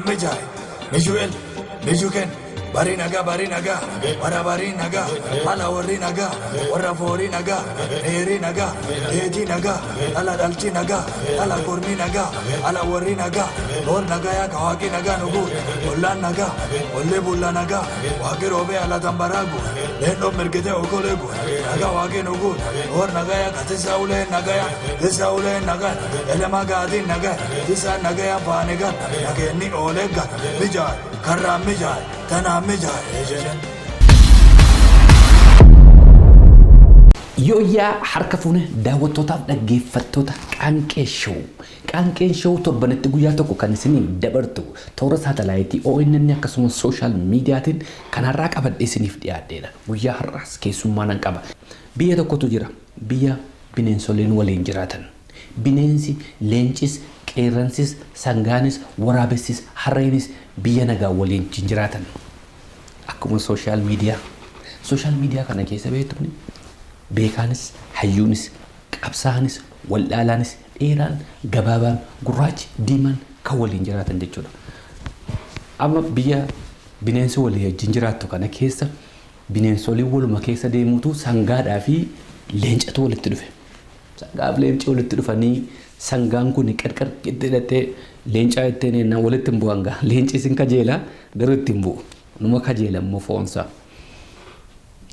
mijaay miju'el mijuken barii nagaa barii nagaa warra barii nagaa ala warri nagaa warra foorii nagaa dheerii nagaa dheetii nagaa ala dhaltii nagaa ala kormii nagaa ala warri nagaa loon nagaa yaa kawaaqii nagaa nuguut ollaan nagaa ollee bulla nagaa waaqii roobee ala tambaraagu leendoon mirgitee okoleegu nagaa waaqii nuguut loon nagaa yaa katisaa ulee nagaa yaa tisaa ulee nagaa elemaa gaatiin nagaa tisaa nagaa yaa faanigan nageenni oolegga mijaay karraan mijaay tanaan mijaay jedhan. Yooyyaa harka fuune daawwattootaaf dhaggeeffattoota Qaanqee Show. Qaanqeen Show torbanitti guyyaa tokko kan isiniif dabartu toora saatalaayitii ONN akkasumas sooshaal miidiyaatiin kan har'aa qabadhee isiniif dhiyaadheedha. Guyyaa har'aas keessummaa nan qaba. Biyya tokkotu jira. Biyya bineensoleen waliin jiraatan. Bineensi, leencis, qeerransis, sangaanis, waraabessis, harreenis biyya nagaa waliin jiraatan. Akkuma sooshaal miidiyaa. Sooshaal miidiyaa kana keessa beektumni beekaanis, hayyuunis, qabsaa'anis, waldhaalaanis, dheeraan, gabaabaan, gurraachi, diimaan kan waliin jiraatan jechuudha. Amma biyya bineensi walii wajjin jiraattu kana keessa bineensoliin waluma keessa deemuutu sangaadhaa fi leencatu walitti dhufe. Sangaaf leenci walitti dhufanii sangaan kun qarqar itti hidhattee leencaa ittiin ennaa walitti hin bu'an gaa. Leenci isin kajeela garuu itti hin bu'u. Numa kajeela immoo foonsaa.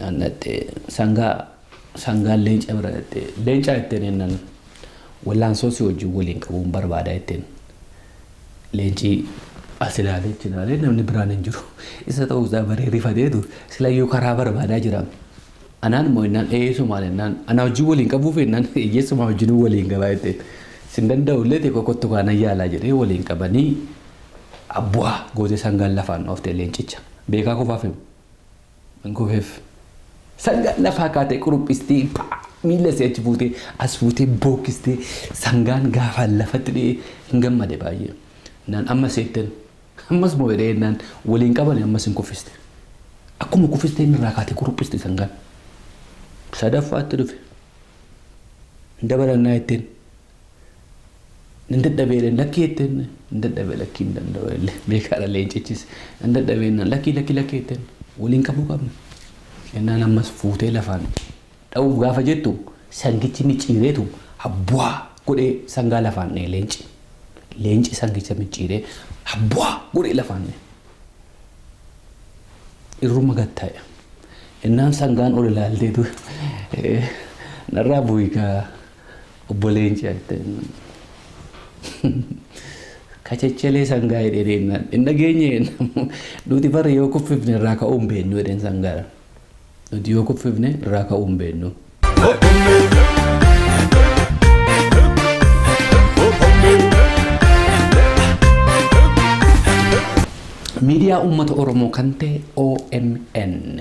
Naannattee sangaa sangaan leenca bira dhattee leencaa ittiin ennaan wallaansoo si wajjin waliin qabuun barbaada ittiin. Leenci as ilaalee achi ilaalee namni biraan hin jiru. Isa ta'uusaa baree rifateetu silayyuu karaa barbaadaa jira. Anaan immoo innaan eessumaan innaan anaa wajjin waliin qabuuf innaan eessumaa wajjin waliin qabaa jetteen. Sin danda'u illee xiqqoo kottu kaana yaalaa jedhee waliin qabanii abbu'aa gootee sangaan lafaan dhooftee leencicha. Beekaa qofaaf himu. Hin kufeef. Sangaan lafaa kaatee quruphistee miila isee achi fuutee as fuutee bookkistee sangaan gaafaan lafatti dhi'ee hin gammade baay'ee. Naan amma seetten ammas moo jedhee naan waliin qabane ammas hin kuffiste. Akkuma kuffistee inni irraa kaatee quruphiste sangaan. Sadaffaatti dhufe. Hin dabalannaa jetteen. Nan dadhabee jedheen lakkii jetteen nan dadhabee lakkii hin danda'u illee beekaadha leencichis nan dadhabee jennaan lakkii lakkii lakkii jetteen waliin qabuu qabna. Jennaan ammas fuutee lafaan dha'uuf gaafa jettu sangichi micciireetu habbu'aa godhee sangaa lafaan dha'e leenci. Leenci sangicha micciiree habbu'aa godhee lafaan dha'e. Irruma gad taa'e. Jennaan sangaan ol ilaalteetu narraa bu'i kaa obbo Leenci jette. Kachechelee sangaa jedhee deemnaan hin dhageenye nuti bara yoo kuffifne irraa ka'uu hin beeknu jedheen sangaadha. Nuti yoo kuffifne irraa ka'uu hin beeknu. Miidiyaa uummata Oromoo kan ta'e OMN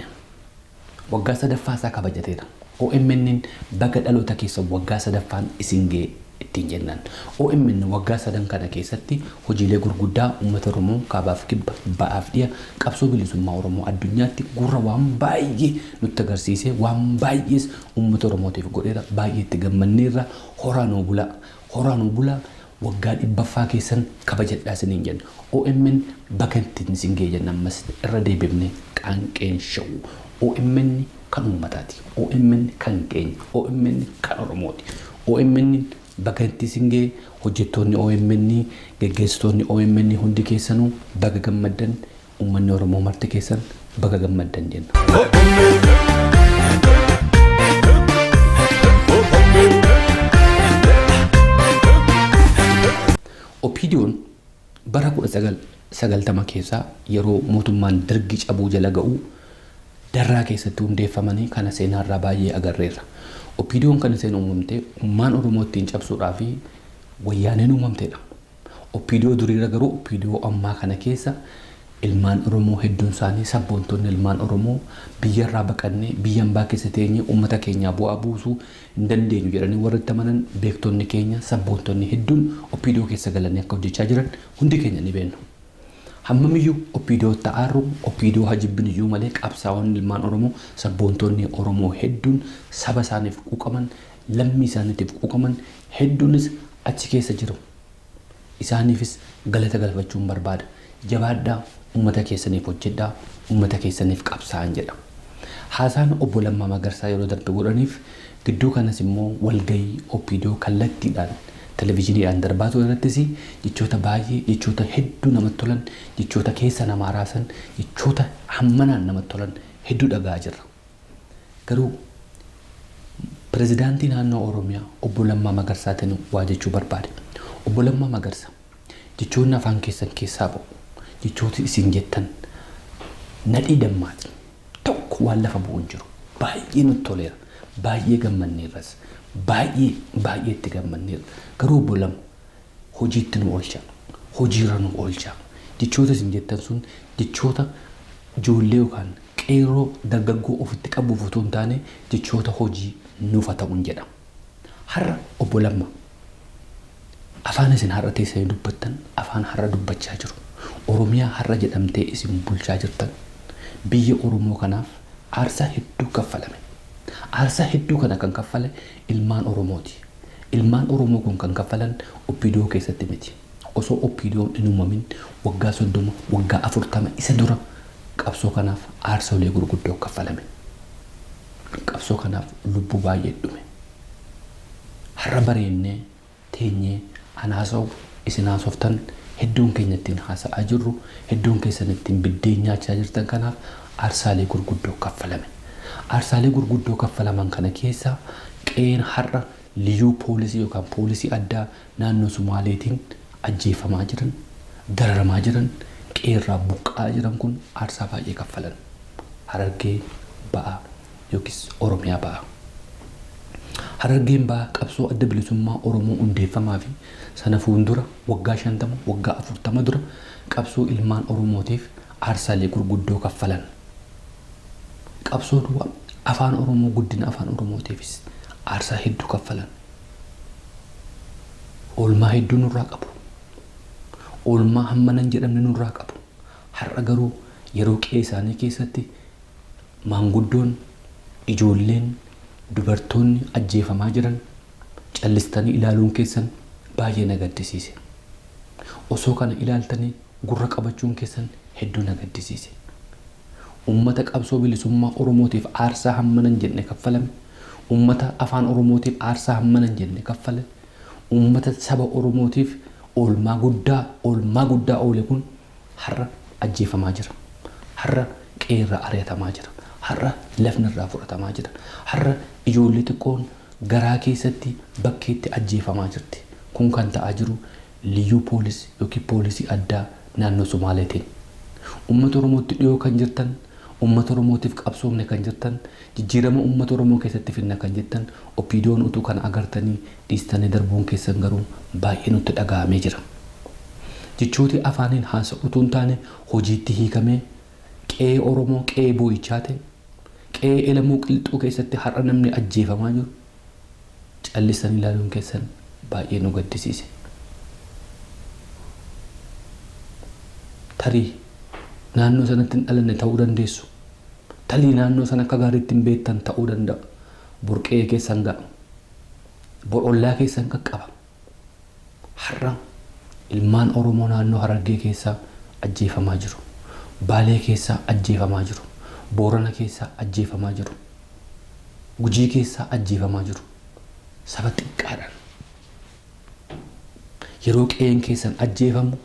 waggaa sadaffaa isaa kabajateera. OMN'n baga dhaloota keessa waggaa sadaffaan isin ga'e ittiin jennaan. OMN waggaa sadan kana keessatti hojiilee gurguddaa uummata Oromoo kaabaaf kibba, ba'aaf dhiya, qabsoo bilisummaa Oromoo addunyaatti gurra waan baay'ee nutti agarsiisee waan baay'ees uummata Oromootiif godheera. Baay'ee itti gammanneerra. Horaa nuu bulaa. Horaa nuu bulaa. Waggaa dhibbaffaa keessan kabajadhaa isiniin jenna. OMN baga ittiin isin ga'e jenna ammas irra deebifne Qaanqeen Show. OMN kan uummataati. OMN kan keenya. OMN kan Oromooti. OMN baga itti isin ga'e hojjettoonni OMN geggeessitoonni OMN hundi keessanuu baga gammaddan uummanni Oromoo marti keessan baga gammaddan jenna. OPDOn bara 1990 keessa yeroo mootummaan Dargii cabuu jala ga'u Darraa keessatti hundeeffamanii kana seenaarraa baay'ee agarreerra. OPDOn kan isheen uumamte ummaan Oromoo ittiin cabsuudhaa fi Wayyaaneen uumamteedha. OPDO duriirra garuu OPDO ammaa kana keessa ilmaan Oromoo hedduun isaanii sabboontonni ilmaan Oromoo biyyarraa baqannee biyya ambaa keessa teenyee uummata keenyaa bu'aa buusuu hin dandeenyu jedhanii warri itti amanan beektonni keenya sabboontonni hedduun OPDO keessa galanii akka hojjechaa jiran hundi keenya ni beekna. Hammamiyyuu OPDO itti aarru, OPDO haa jibbinuyyuu malee qabsaa'onni ilmaan Oromoo sabboontonni Oromoo hedduun saba isaaniif quuqaman, lammii isaaniitiif quuqaman hedduunis achi keessa jiru. Isaaniifis galata galfachuun barbaada. Jabaadhaa, uummata keessaniif hojjedhaa, uummata keessaniif qabsaa'an jedha. Haasaan obbo Lammaa Magarsaa yeroo darbe godhaniif gidduu kanas immoo walgahii OPDO kallattiidhaan televizyiiniidhaan darbaa ture irrattis jechoota baay'ee, jechoota hedduu namatti tolan, jechoota keessa namaa raasan, jechoota hammanaan namatti tolan hedduu dhaga'aa jirra. Garuu pirezidaantii naannoo Oromiyaa obbo Lammaa Magarsaatiin waa jechuu barbaade. Obbo Lammaa Magarsaa, jechoonni afaan keessan keessaa ba'u, jechooti isin jettan nadhii dammaati. Tokko waan lafa bu'u hin jiru. Baay'ee nutti toleera. Baay'ee gammanneerras. Baay'ee baay'ee itti gammanneerra. Garuu obbo Lammaa, hojiitti nu oolcha. Hojiirra nu oolcha. Jechoota isin jettan sun jechoota ijoollee yookaan qeerroo dargaggoo ofitti qabuuf otoo hin taane jechoota hojii nuuf haa ta'uun jedha. Har'a obbo Lammaa, afaan isin har'a teessanii dubbattan afaan har'a dubbachaa jiru. Oromiyaa har'a jedhamtee isin bulchaa jirtan. Biyya Oromoo kanaaf aarsaa hedduu kaffalame. Aarsaa hedduu kana kan kaffale ilmaan Oromooti. Ilmaan Oromoo kun kan kaffalan OPDO keessatti miti. Osoo OPDOn hin uumamin waggaa 30, waggaa 40 isa dura qabsoo kanaaf aarsoolee gurguddoo kaffalame. Qabsoo kanaaf lubbuu baay'ee dhume. Har'a bareennee teenyee an haasa'u isin haasoftan, hedduun keenya ittiin haasa'aa jirru, hedduun keessan ittiin biddeen nyaachaa jirtan kanaaf aarsaalee gurguddoo kaffalame. Aarsaalee gurguddoo kaffalaman kana keessaa qe'een har'a liyyuu poolisii yookaan poolisii addaa naannoo Sumaaleetiin ajjeefamaa jiran, dararamaa jiran, qe'eerraa buqqa'aa jiran kun aarsaa baay'ee kaffalan. Harargee ba'aa yookiis Oromiyaa ba'aa. Harargeen ba'aa qabsoo adda bilisummaa Oromoo hundeeffamaa fi sana fuuldura waggaa 50, waggaa 40 dura qabsoo ilmaan Oromootiif aarsaalee gurguddoo kaffalan. Qabsoo duwwaa afaan Oromoo, guddina afaan Oromootiifis aarsaa hedduu kaffalan. Oolmaa hedduu nurraa qabu. Oolmaa hammana hin jedhamne nurraa qabu. Har'a garuu yeroo qe'ee isaanii keessatti maanguddoon, ijoolleen, dubartoonni ajjeefamaa jiran callistanii ilaaluun keessan baay'ee na gaddisiise. Osoo kana ilaaltanii gurra qabachuun keessan hedduu na gaddisiise. Uummata qabsoo bilisummaa Oromootiif aarsaa hammana hin jenne kaffalame, uummata afaan Oromootiif aarsaa hammana hin jenne kaffale, uummata saba Oromootiif oolmaa guddaa, oolmaa guddaa oole kun har'a ajjeefamaa jira. Har'a qe'eerraa ari'atamaa jira. Har'a lafni irraa fudhatamaa jira. Har'a ijoollee xiqqoon garaa keessatti bakkeetti ajjeefamaa jirti. Kun kan ta'aa jiru liyyuu poolisii yookiin poolisii addaa naannoo Sumaaleetiin. Uummata Oromootti dhiyoo kan jirtan, uummata Oromootiif qabsoomne kan jirtan, jijjiirama uummata Oromoo keessatti finna kan jettan, OPDOn utuu kana agartanii dhiistanii darbuun keessan garuu baay'ee nutti dhaga'amee jira. Jechooti afaaniin haasa'u utuu hin taane hojiitti hiikamee qe'ee Oromoo qe'ee boo'ichaa ta'e, qe'ee Elemoo Qilxuu keessatti har'a namni ajjeefamaa jiru callistanii ilaaluun keessan baay'ee nu gaddisiise. Tarii naannoo sanatti hin dhalanne ta'uu dandeessu. Tarii naannoo sana akka gaariitti hin beektan ta'uu danda'a. Bor qe'ee keessan ga'a. Bor ollaa keessan qaqqaba. Har'a ilmaan Oromoo naannoo Harargee keessaa ajjeefamaa jiru. Baalee keessaa ajjeefamaa jiru. Boorana keessaa ajjeefamaa jiru. Gujii keessaa ajjeefamaa jiru. Saba xiqqaadhaan. Yeroo qe'een keessan ajjeefamu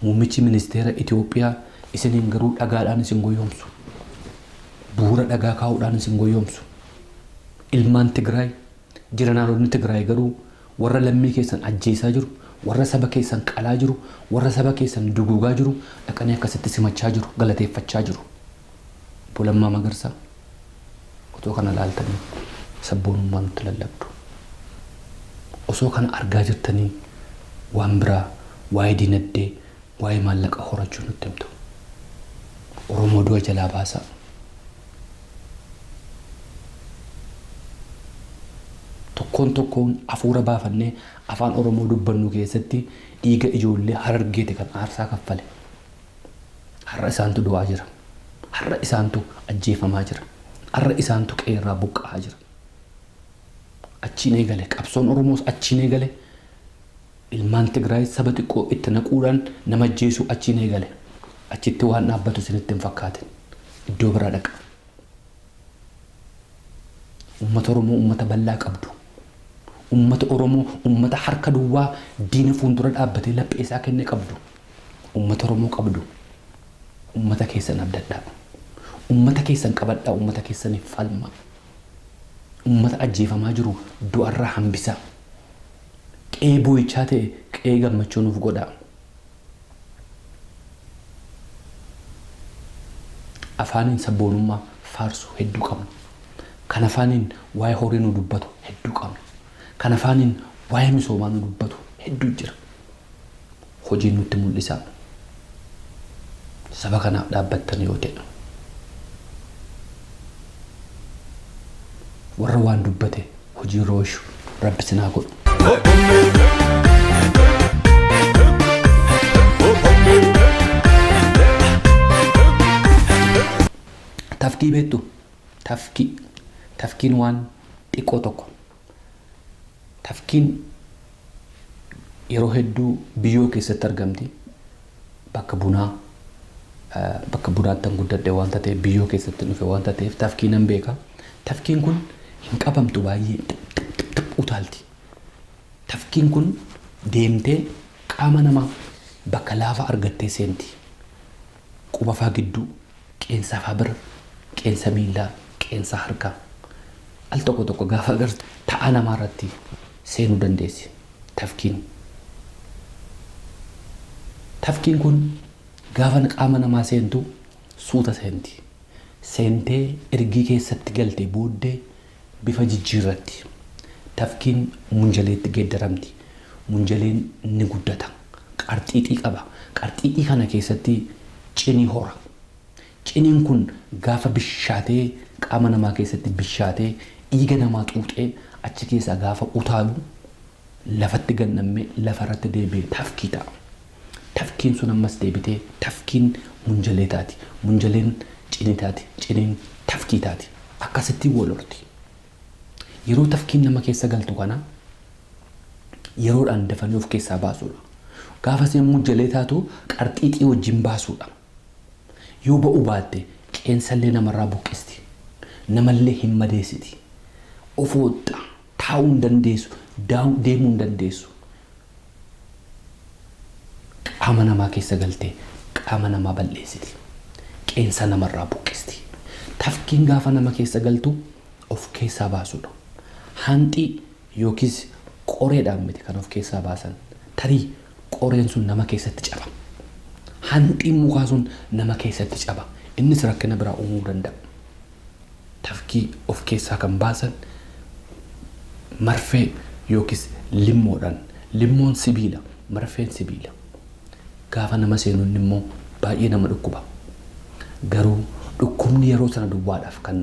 muummichi ministeera Itoophiyaa isiniin garuu dhagaadhaan isin goyoomsu. Bu'uura dhagaa kaa'uudhaan isin goyoomsu. Ilmaan Tigraay, jeneraalonni Tigraay garuu warra lammii keessan ajjeesaa jiru, warra saba keessan qalaa jiru, warra saba keessan duguugaa jiru dhaqanii akkasitti simachaa jiru, galateeffachaa jiru. Obbo Lammaa Magarsaa, otoo kana ilaaltanii sabboonummaa nutti lallabdu. Osoo kana argaa jirtanii waan biraa waa'ee dinagdee, waa'ee maallaqa horachuu nutti himtu. Oromoo du'a jalaa baasaa. Tokkoon tokkoon hafuura baafannee afaan Oromoo dubbannu keessatti dhiiga ijoollee Harargeeti kan aarsaa kaffale. Har'a isaantu du'aa jira. Har'a isaantu ajjeefamaa jira. Har'a isaantu qe'eerraa buqqa'aa jira. Achiin eegale qabsoon Oromoos achiin eegale, ilmaan Tigraay saba xiqqoo itti naquudhaan nama ajjeesuu achiin eegale. Achitti waan dhaabbatu isinitti hin fakkaatin. Iddoo biraa dhaqa. Uummata Oromoo uummata bal'aa qabdu. Uummata Oromoo uummata harka duwwaa diina fuuldura dhaabbatee laphee isaa kenne qabdu. Uummata Oromoo qabdu. Uummata keessan abdadhaa. Uummata keessan qabadhaa. Uummata keessaniif falmaa. Uummata ajjeefamaa jiru du'arraa hambisaa. Qe'ee boo'ichaa ta'e qe'ee gammachuu nuuf godhaa. Afaaniin sabboonummaa faarsu hedduu qabna. Kan afaaniin waa'ee horii nu dubbatu hedduu qabna. Kan afaaniin waa'ee misoomaa nu dubbatu hedduu jira. Hojiin nutti mul'isaa. Saba kanaaf dhaabbattan yoo ta'e. Warra waan dubbate hojii irra oolchu Rabbi isin haa godhu. Tafkii beektu? Tafkii. Tafkiin waan xiqqoo tokko. Tafkiin yeroo hedduu biyyoo keessatti argamti. Bakka bunaa bakka bunaattan guddadhe waanta ta'eef biyyoo keessatti dhufe waanta ta'eef tafkii nan beeka. Tafkiin kun hin qabamtu baay'ee xip utaalti. Tafkiin kun deemtee qaama namaa bakka laafaa argattee seenti. Qubafaa gidduu, qeensafaa bira, qeensa miillaa, qeensa harkaa. Al tokko tokko gaafa agartu ta'aa namaa irratti seenuu dandeessi tafkiin. Tafkiin kun gaafa qaama namaa seentu suuta seenti. Seentee ergii keessatti galtee booddee bifa jijjiirratti. Tafkiin munjaleetti geeddaramti. Munjaleen ni guddata. Qarxiixii qaba. Qarxiixii kana keessatti cinii hora. Ciniin kun gaafa bishaatee qaama namaa keessatti bishaatee dhiiga namaa xuuxee achi keessaa gaafa utaalu lafatti gad nammee lafarratti deebi'ee tafkii ta'a. Tafkiin sun ammas deebitee tafkiin munjalee taati. Munjaleen cinii taati. Ciniin tafkii taati. Akkasittiin wal horti. Yeroo tafkiin nama keessa galtu kana yeroodhaan dafanii of keessaa baasuudha. Gaafa isheen munjalee taatu qarxiixii wajjin baasuudha. Yoo ba'uu baatte qeensallee namarraa buqqisti. Namallee hin madeessiti. Of hooxxa. Taa'uu hin dandeessu. Deemuu hin dandeessu. Qaama namaa keessa galtee qaama namaa bal'eessiti. Qeensa namarraa buqqisti. Tafkiin gaafa nama keessa galtu of keessaa baasuudha. Haanxii yookiis qoreedhaan miti kan of keessaa baasan. Tarii qoreen sun nama keessatti caba. Haanxiin mukaa sun nama keessatti caba. Innis rakkina biraa uumuu danda'a. Tafkii of keessaa kan baasan marfee yookiis limmoodhaan. Limmoon sibiila, marfeen sibiila. Gaafa nama seenu inni immoo baay'ee nama dhukkuba. Garuu dhukkubni yeroo sana duwwaadhaaf kan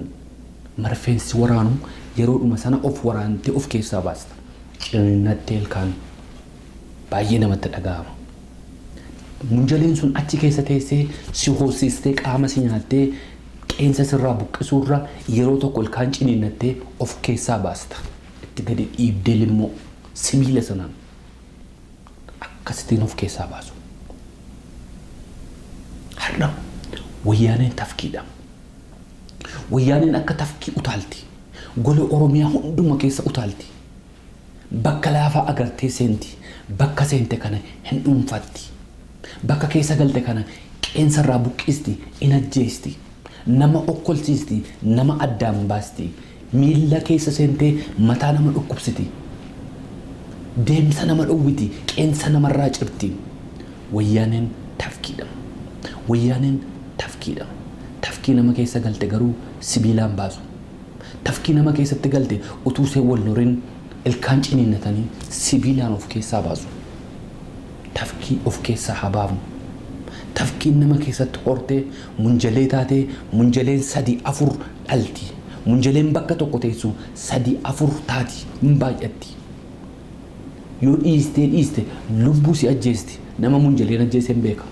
marfeen si waraanu yeroodhuma sana of waraantee of keessaa baasta. Ciniinnattee ilkaan baay'ee namatti dhaga'ama. Munjaleen sun achi keessa teessee si hoosistee qaama si nyaattee qeensa sirraa buqqisuurra yeroo tokko ilkaan ciniinnattee of keessaa baasta. Itti gadi dhiibdee limmoo sibiila sanaan akkasittiin of keessaa baasu. Har'a wayyaaneen tafkiidha. Wayyaaneen akka tafkii utaalti. Gola Oromiyaa hunduma keessa utaalti. Bakka laafaa agartee seenti. Bakka seente kana hin dhuunfatti. Bakka keessa galte kana qeensarraa buqqisti, in ajjeesti. Nama okkolsiisti, nama addaan baasti. Miilla keessa seentee mataa nama dhukkubsiti. Deemsa nama dhowwiti, qeensa namarraa cirti. Wayyaaneen tafkiidha. Wayyaaneen tafkiidha. Tafkii nama keessa galte garuu sibiilaan baasu. Tafkii nama keessatti galte utuu isheen wal horin ilkaan ciniinnatanii sibiilaan of keessaa baasu. Tafkii of keessaa haa baafnu. Tafkiin nama keessatti hortee munjalee taatee munjaleen 3 4 dhalti. Munjaleen bakka tokko teessu 3 4 taati hin baay'atti. Yoo dhiistee dhiiste lubbuu si ajjeesti. Nama munjaleen ajjeese hin beeka.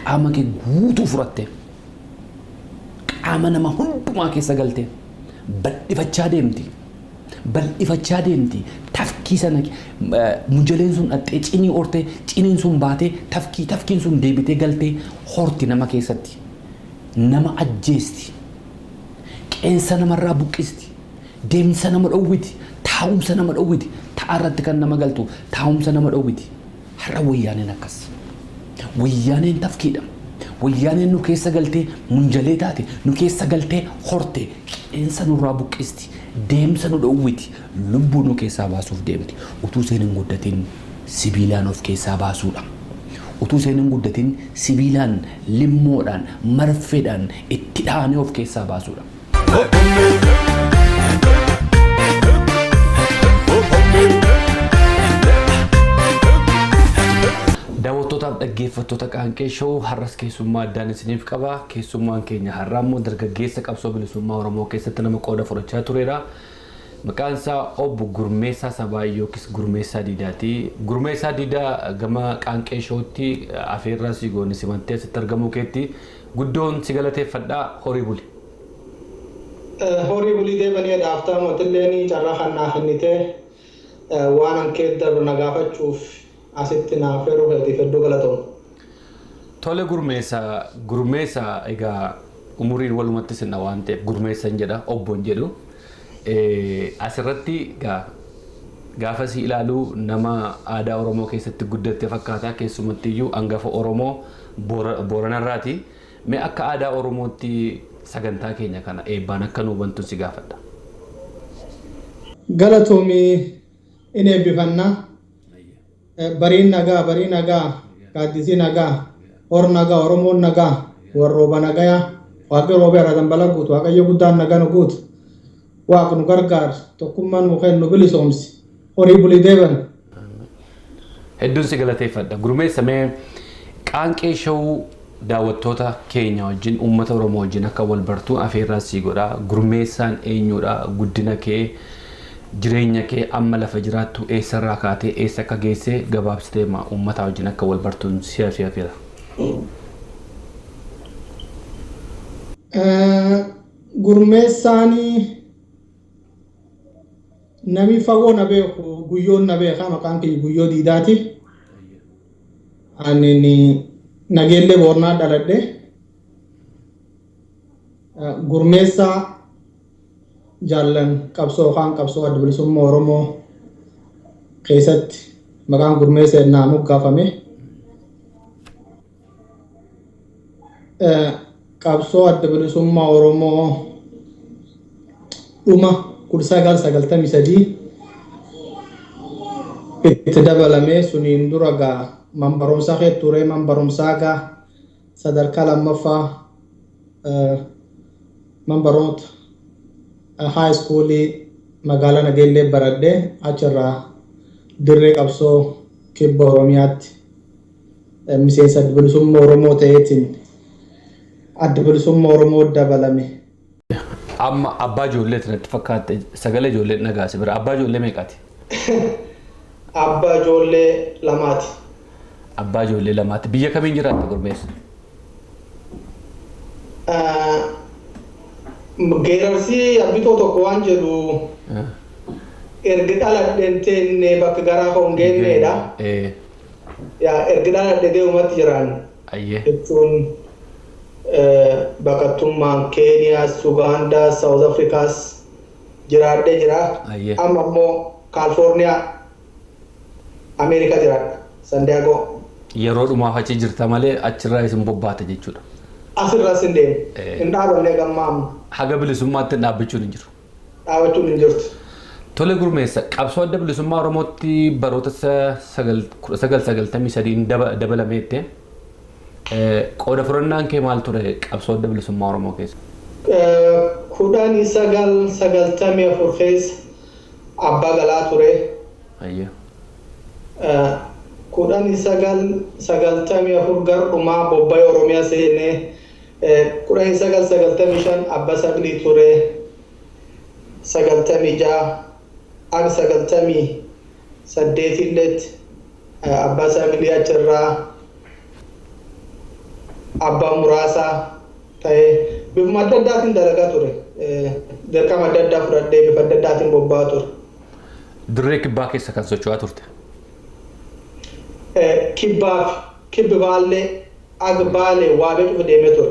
Qaama kee guutuu fudhattee qaama nama hundumaa keessa galtee bal'ifachaa deemti. Bal'ifachaa deemti. Tafkii sana munjaleen sun dhaxxee cinii hortee, ciniin sun baatee tafkii, tafkiin sun deebitee galtee horti nama keessatti. Nama ajjeesti. Qeensa namarraa buqqisti. Deemsa nama dhowwiti. Taa'umsa nama dhowwiti. Ta'a irratti kan nama galtu taa'umsa nama dhowwiti. Har'a Wayyaaneen akkas. Wayyaaneen tafkiidha. Wayyaaneen nu keessa galtee munjalee taate, nu keessa galtee horte, qeensa nurraa buqqisti, deemsa nu dhowwiti, lubbuu nu keessaa baasuuf deemti. Utuu isheen hin guddatin sibiilaan of keessaa baasuudha. Utuu isheen hin guddatin sibiilaan, limmoodhaan, marfeedhaan itti dhahanii of keessaa baasuudha. Daawwattootaaf dhaggeeffattoota Qaanqee Show, har'as keessummaa addaan isiniif qaba. Keessummaan keenya har'aa immoo dargaggeessa qabsoo bilisummaa Oromoo keessatti nama qooda fudhachaa turedha. Maqaan isaa Obbo Gurmeessaa Sabaa yookiis Gurmeessaa Diidaati. Gurmeessaa Diidaa, gama Qaanqee Showtti afeerraa si goone simattee asitti argamuu keetti guddoon si galateeffadhaa, horii buli. Horii bulii deebanii dhaaftaa mootilleen carraa kan naa kennitee waan an kee darbu na gaafachuuf asitti naaf feeruu keetiif hedduu galatoom. Tole Gurmeessa, Gurmeessa, egaa umuriin walumatti sinna waan ta'eef Gurmeessan jedha, obboon jedhu. Asirratti egaa gaafa si ilaalu nama aadaa Oromoo keessatti guddatte fakkaata, keessumatti iyyuu hangafa Oromoo Booranarraati. Mee akka aadaa Oromootti sagantaa keenya kana eebbaan akka nuu bantu si gaafadha. Galatoomii, in eebbifannaa. Bariin nagaa, barii nagaa, gaaddisii nagaa, hor nagaa, Oromoon nagaa, warrooba nagayaa, Waaqni roobee irraa dambala guutu, Waaqayyo guddaan nagaa nu guutu, Waaq nu gargaar, tokkummaan nu kennu, bilisoomsi, horii bulii deeban. Hedduun si galateeffadha. Gurmeessa, mee Qaanqee Show daawwattoota keenya wajjin, uummata Oromoo wajjin akka wal bartuu afeerraa sii godha. Gurmeessaan eenyudha? Guddina kee, jireenya kee, amma lafa jiraattu, eessarraa kaatee eessa akka geesse gabaabsitee uummata wajjin akka wal bartuun si afeera. Gurmeessaan nami fagoo na beeku Guyyoon na beeka, maqaan kiyya Guyyoo Diidaati. Ani Nageellee Boornaa dhaladhe. Gurmeessaa jaallan qabsoo yookaan qabsoo Adda Bilisummaa Oromoo keessatti maqaan Gurmeessa naa moggaafame. Qabsoo Adda Bilisummaa Oromoo dhuma 1993 itti dabalamee, suniin dura gaa man barumsaa kee ture, man barumsaa gaa sadarkaa lammaffaa, man barnoota high schoolii magaalaa Nageellee baradhee, achirraa dirree qabsoo kibba Oromiyaatti miseensa Adda Bilisummaa Oromoo ta'eetiin Adda Bilisummaa Oromoo dabalame. Amma abbaa ijoollee natti fakkaatte, sagalee ijoollee dhagaase bira, abbaa ijoollee meeqaati? Abbaa ijoollee lamaati. Abbaa ijoollee lamaati. Biyya kamiin jiraatta, Gurmeessa? Geerarsi abbitoo tokko waan jedhu, erga dhaladheen teenne bakka garaa koo hin geenneedha. Yaa, erga dhaladhe deemumatti jiraan. Jechuun baqattummaan Keeniyaas, Ugaandaas, South Africaas jiraadhee jira. Amma immoo Kaalifoorniyaa, Ameerikaa jiraadha. San Diego. Yeroo dhumaaf achi jirta malee achirraa isin bobbaate jechuudha. Asirraas hin deemu. Hin dhaabanne gammaa amma. Haga bilisummaatti hin dhaabbachuun hin jiru. Dhaabachuun hin jirtu. Tole Gurmeessa, qabsoo Adda Bilisummaa Oromootti baroota 1993 dabalameette, qooda fudhannaan kee maal ture qabsoo Adda Bilisummaa Oromoo keessa? 1994 keessa abbaa galaa ture. 1994 gar dhumaa bobba'ee Oromiyaa seenee, 1995 abbaa saglii ture. 96 aga 98 illeetti abbaa saglii, achirraa abbaa muraasaa ta'ee bifuma adda addaatiin dalagaa ture. Dirqama adda addaa fudhadhee bifa adda addaatiin bobba'aa ture. Dirree kibbaa keessa kan socho'aa turte. Kibbaaf kibbi baallee aga baalee waabee cufa deemee ture.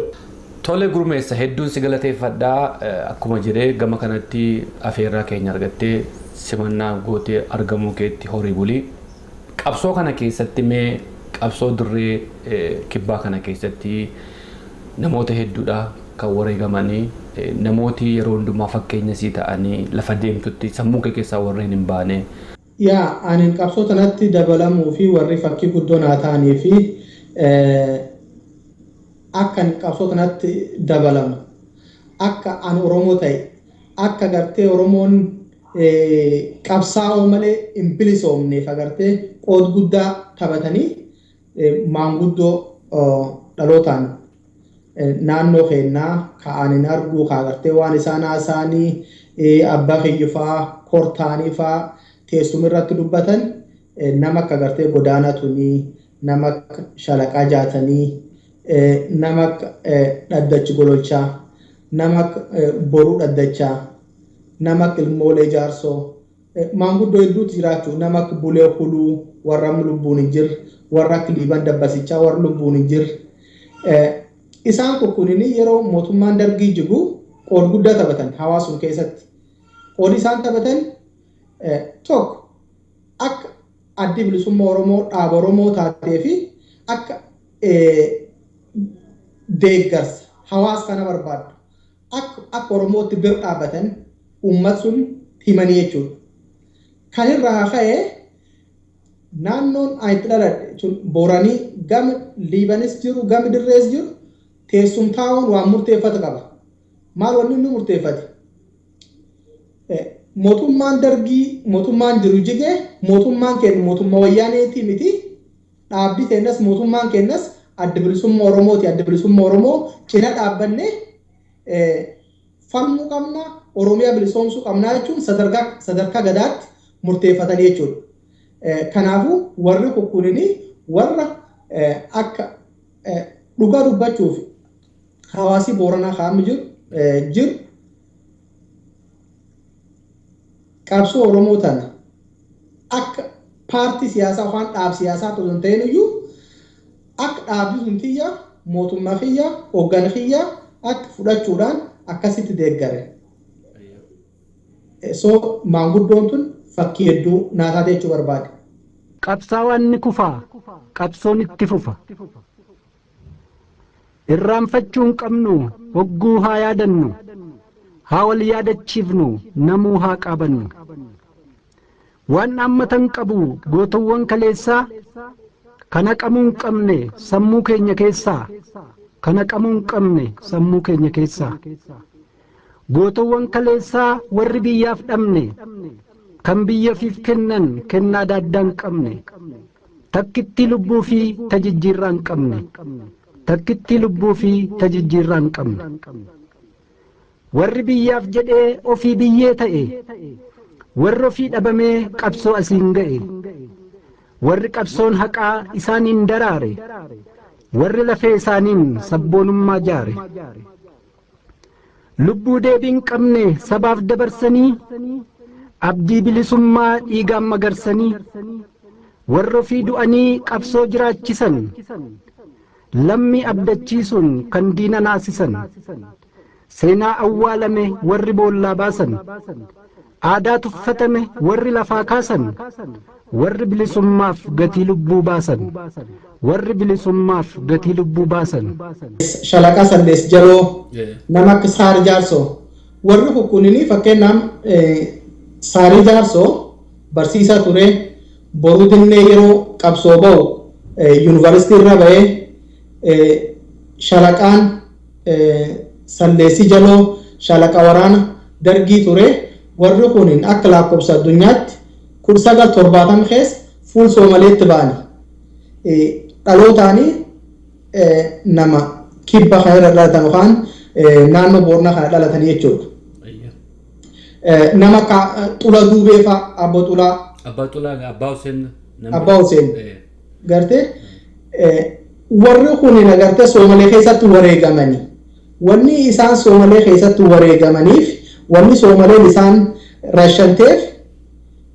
Tole Gurmeessa, hedduun si galateeffadhaa. Akkuma jedhee gama kanatti afeerraa keenya argattee simannaa gootee argamuu keetti horii bulii. Qabsoo kana keessatti, mee qabsoo dirree kibbaa kana keessatti namoota hedduudha kan wareegamanii, namooti yeroo hundumaa fakkeenya sii ta'anii lafa deemtutti sammuu kee keessaa warreen hin baane. Yaa, ani qabsoo tanatti dabalamuu fi warri fakkii guddoo naa ta'anii fi akka ani qabsoo tanatti dabalamu, akka ani Oromoo ta'e, akka gartee Oromoon qabsaa'oo malee hin bilisoomneef agartee qood guddaa taphatanii maanguddoo dhalootaan naannoo keennaa ka'aniin arguu ka agartee waan isaan haasa'anii abbaa kiyyufaa kortaanii faa teessuma irratti dubbatan, nama akka agartee Godaanaa Tunii, nama akka Shalaqaa Jaatanii, nama akka Dhaddachi Gololchaa, nama akka Boruu Dhaddachaa, nama akka Ilmoolee Jaarsoo, maanguddoo hedduutu jiraachuu, nama akka Bulee Kuluu warra amma lubbuun hin jirre, warra akka Liiban Dabbasichaa warra lubbuun hin jirre. Isaan kun kunini yeroo mootummaan dargii jigu qood guddaa taphatan hawaasuma keessatti. Qoodi isaan taphatan tokko akka Addi Bilisummaa Oromoo dhaaba Oromoo taatee fi akka deeggarsa hawaasa kana barbaaddu akka Oromootti bira dhaabbatan uummat sun himanii jechuudha. Kan irraa ka'e naannoon ani itti dhaladhe jechuun Booranii gama Liibanis jiru, gama Dirrees jiru, teessum taa'uun waan murteeffatu qaba. Maal wanni inni murteeffate? Mootummaan dargii mootummaan jiru jigee, mootummaan keenya mootummaa wayyaaneetii miti, dhaabbi keenyas mootummaan keenyas Adda Bilisummaa Oromooti. Adda Bilisummaa Oromoo cina dhaabbannee falmuu qabna, Oromiyaa bilisoomsuu qabnaa jechuun sadarkaa gadaatti murteeffatanii jechuudha. Kanaafuu warri kukkunini warra akka dhugaa dubbachuuf hawaasi Booranaa kaa'amni jiru qabsoo Oromoo tana akka paartii siyaasaa yookaan dhaab siyaasaa osoo hin ta'in iyyuu akka dhaabbi sun kiyya, mootummaa kiyya, hooggana kiyya akka fudhachuudhaan akkasitti deeggare. So maanguddoon tun fakkii hedduu naa taate jechuu barbaade. Qabsaawaan ni kufaa, qabsoon itti fufa. Irraanfachuu hin qabnu, hogguu haa yaadannu, haa wal yaadachiifnu, namuu haa qaabannu. Waan dhaammatan qabu gootowwan kaleessaa kan haqamuu hin qabne sammuu keenya keessaa, kan haqamuu hin qabne sammuu keenya keessaa. Gootowwan kaleessaa warri biyyaaf dhabne, kan biyya ofiif kennan kennaa daaddaa hin qabne, takkittii lubbuu fi tajijjiirraa hin qabne, takkittii lubbuu fi tajijjiirraa hin qabne. Warri biyyaaf jedhee ofii biyyee ta'e, warri ofii dhabamee qabsoo asiin ga'e, warri qabsoon haqaa isaaniin daraare, warri lafee isaaniin sabboonummaa jaare. Lubbuu deebii hin qabne sabaaf dabarsanii, abdii bilisummaa dhiigaan magarsanii, warri ofii du'anii qabsoo jiraachisan, lammii abdachiisuun kan diina naasisan, seenaa awwaalame warri boollaa baasan, aadaa tuffatame warri lafaa kaasan, warri bilisummaaf gatii lubbuu baasan, warri bilisummaaf gatii lubbuu baasan. Shalaqaa Sallees Jaloo, nama akka Saar Jaarsoo, warri kukkunini fakkeenyaaf Saarii Jaarsoo barsiisaa ture, Boruu Dinnee yeroo qabsoo ba'u yuunivarsiitii irra ba'ee, shalaqaan Salleessi Jaloo shalaqa waraana dargii ture. Warri kunin akka lakkoofsa addunyaatti 1970 keessa fuul Soomaleetti ba'ani. Dhalootaanii nama kibba kana irra dhalatan yookaan naannoo Boornaa kana dhalatanii jechuudha. Nama akka Xula Duubee fa'a, Abbo Xulaa. Abbaa Xulaa, Abbaa Hussein. Abbaa Hussein. Gartee warri kunin agartee Soomalee keessatti wareegamanii. Wanni isaan Soomalee keessatti wareegamaniif, wanni Soomaleen isaan rashanteef,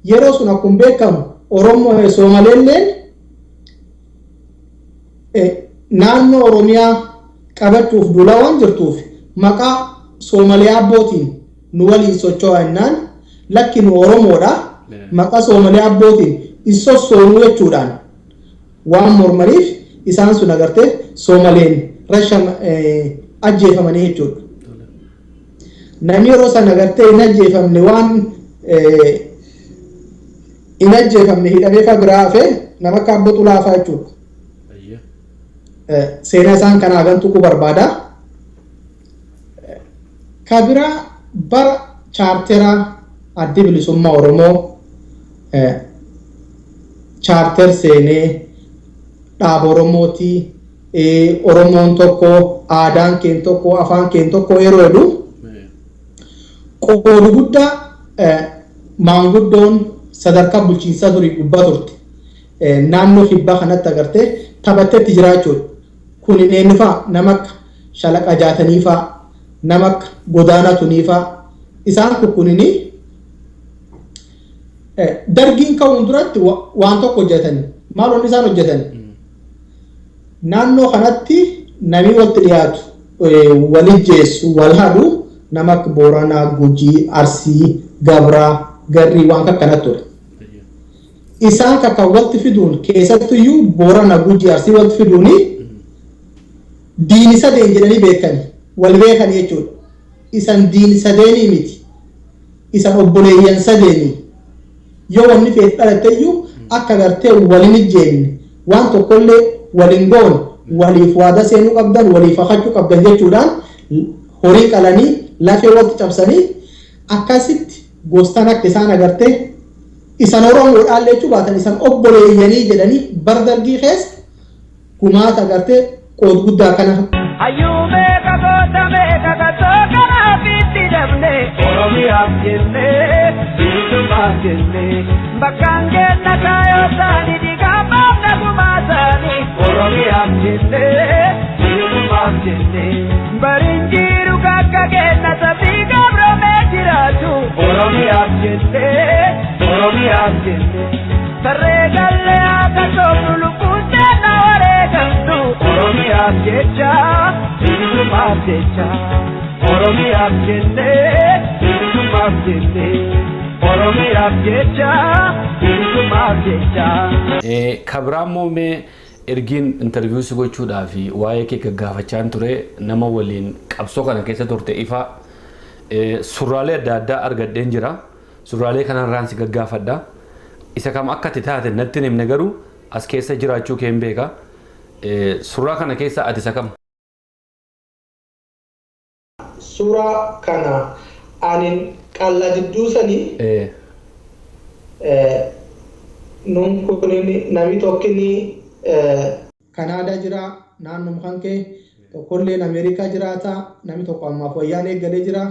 yeroo sun akkuma beekamu Oromoo Soomaleelleen naannoo Oromiyaa qabachuuf duulaa waan jirtuuf maqaa Soomalee abbootiin nu waliin socho'aa jennaan, lakki, nu Oromoodha, maqaa Soomalee abbootiin hin sossoonuu jechuudhaan waan mormaniif isaan sun agartee Soomaleen rasham ajjeefamanii jechuudha. Namni yeroo sana agartee hin ajjeefamne, waan hin ajjeefamne hidhamee fa biraa hafe, nama akka Abbo Xulaafaa jechuudha. Seenaa isaan kanaa gantuquu barbaada. Ka biraa, bara chaarteraa Addi Bilisummaa Oromoo charter seenee dhaaba Oromootii, Oromoon tokko, aadaan keen tokko, afaan keen tokko yeroo jedhu, qoodu guddaa maanguddoon sadarkaa bulchiinsaa durii gubbaa turte naannoo kibbaa kanatti agartee taphatteetti jiraachuudha. Kun eenyu fa'a? Nama akka Shalaqa Jaatanii fa'a, nama akka Godaanaa Tunii fa'a. Isaan kun kunini dargiin ka'uun duratti waan tokko hojjetani. Maal wanni isaan hojjetan? Naannoo kanatti namni walitti dhiyaatu, walijjeessu, wal hadhu, nama akka Booranaa, Gujii, Arsii, Gabraa, Garrii, waan akkanatti ture. Isaan kakka walitti fiduun, keessattuyyuu Boorana, Gujii, Arsii walitti fiduuni, diini sadeen jedhanii beekani, wal beekani jechuudha. Isan diini sadeenii miti. Isan obboleeyyan sadeenii. Yoo wanni feet dhalatteyyuu akka gartee walin ijjeenne, waan tokkollee walin goone, waliif waada seenuu qabdan, waliif kakachuu qabdan jechuudhaan horii qalanii, lafee walitti cabsanii, akkasitti goostaan akka isaan agartee isan Oromoodhaan jechuu baatan, isan obboleeyyanii jedhanii bar dargii keessa gumaata agartee qood guddaa kana. Hayyuu meeqa, goota meeqa katoo kanaaf itti dabne, Oromiyaaf jennee, bilisummaaf jennee, bakkaan kenna kaayoo isaanii dhiigaa baafna gumaa isaanii, Oromiyaaf jennee, bilisummaaf jennee, bariin jiru kakka kenna sabbii gabroomee jiraatu, Oromiyaaf jennee, Oromiyaaf jennee, tarree gallee akka soofnu lubbuun teenna wareegamtu, Oromiyaaf jecha, bilisummaaf jecha, Oromiyaaf jennee, bilisummaaf jennee, Oromiyaaf jecha, bilisummaaf jecha. Kabiraan moomee ergiin interview si gochuudhaaf waa'ee kee gaggaafachaa ture, nama waliin qabsoo kana keessa turte ifa suuraalee adda addaa argadheen jira. Suuraalee kanarraan si gaggaafadha. Isa kam akka ati taate natti hin himne, garuu as keessa jiraachuu kee hin beeka. Suuraa kana keessa ati isa kam? Suuraa kana anin qalla jidduu sanii nun kunin namni tokkini Kanaadaa jira, naannoo kan kee tokkolleen Ameerikaa jiraata, namni tokko ammaaf wayyaan eeggalee jira.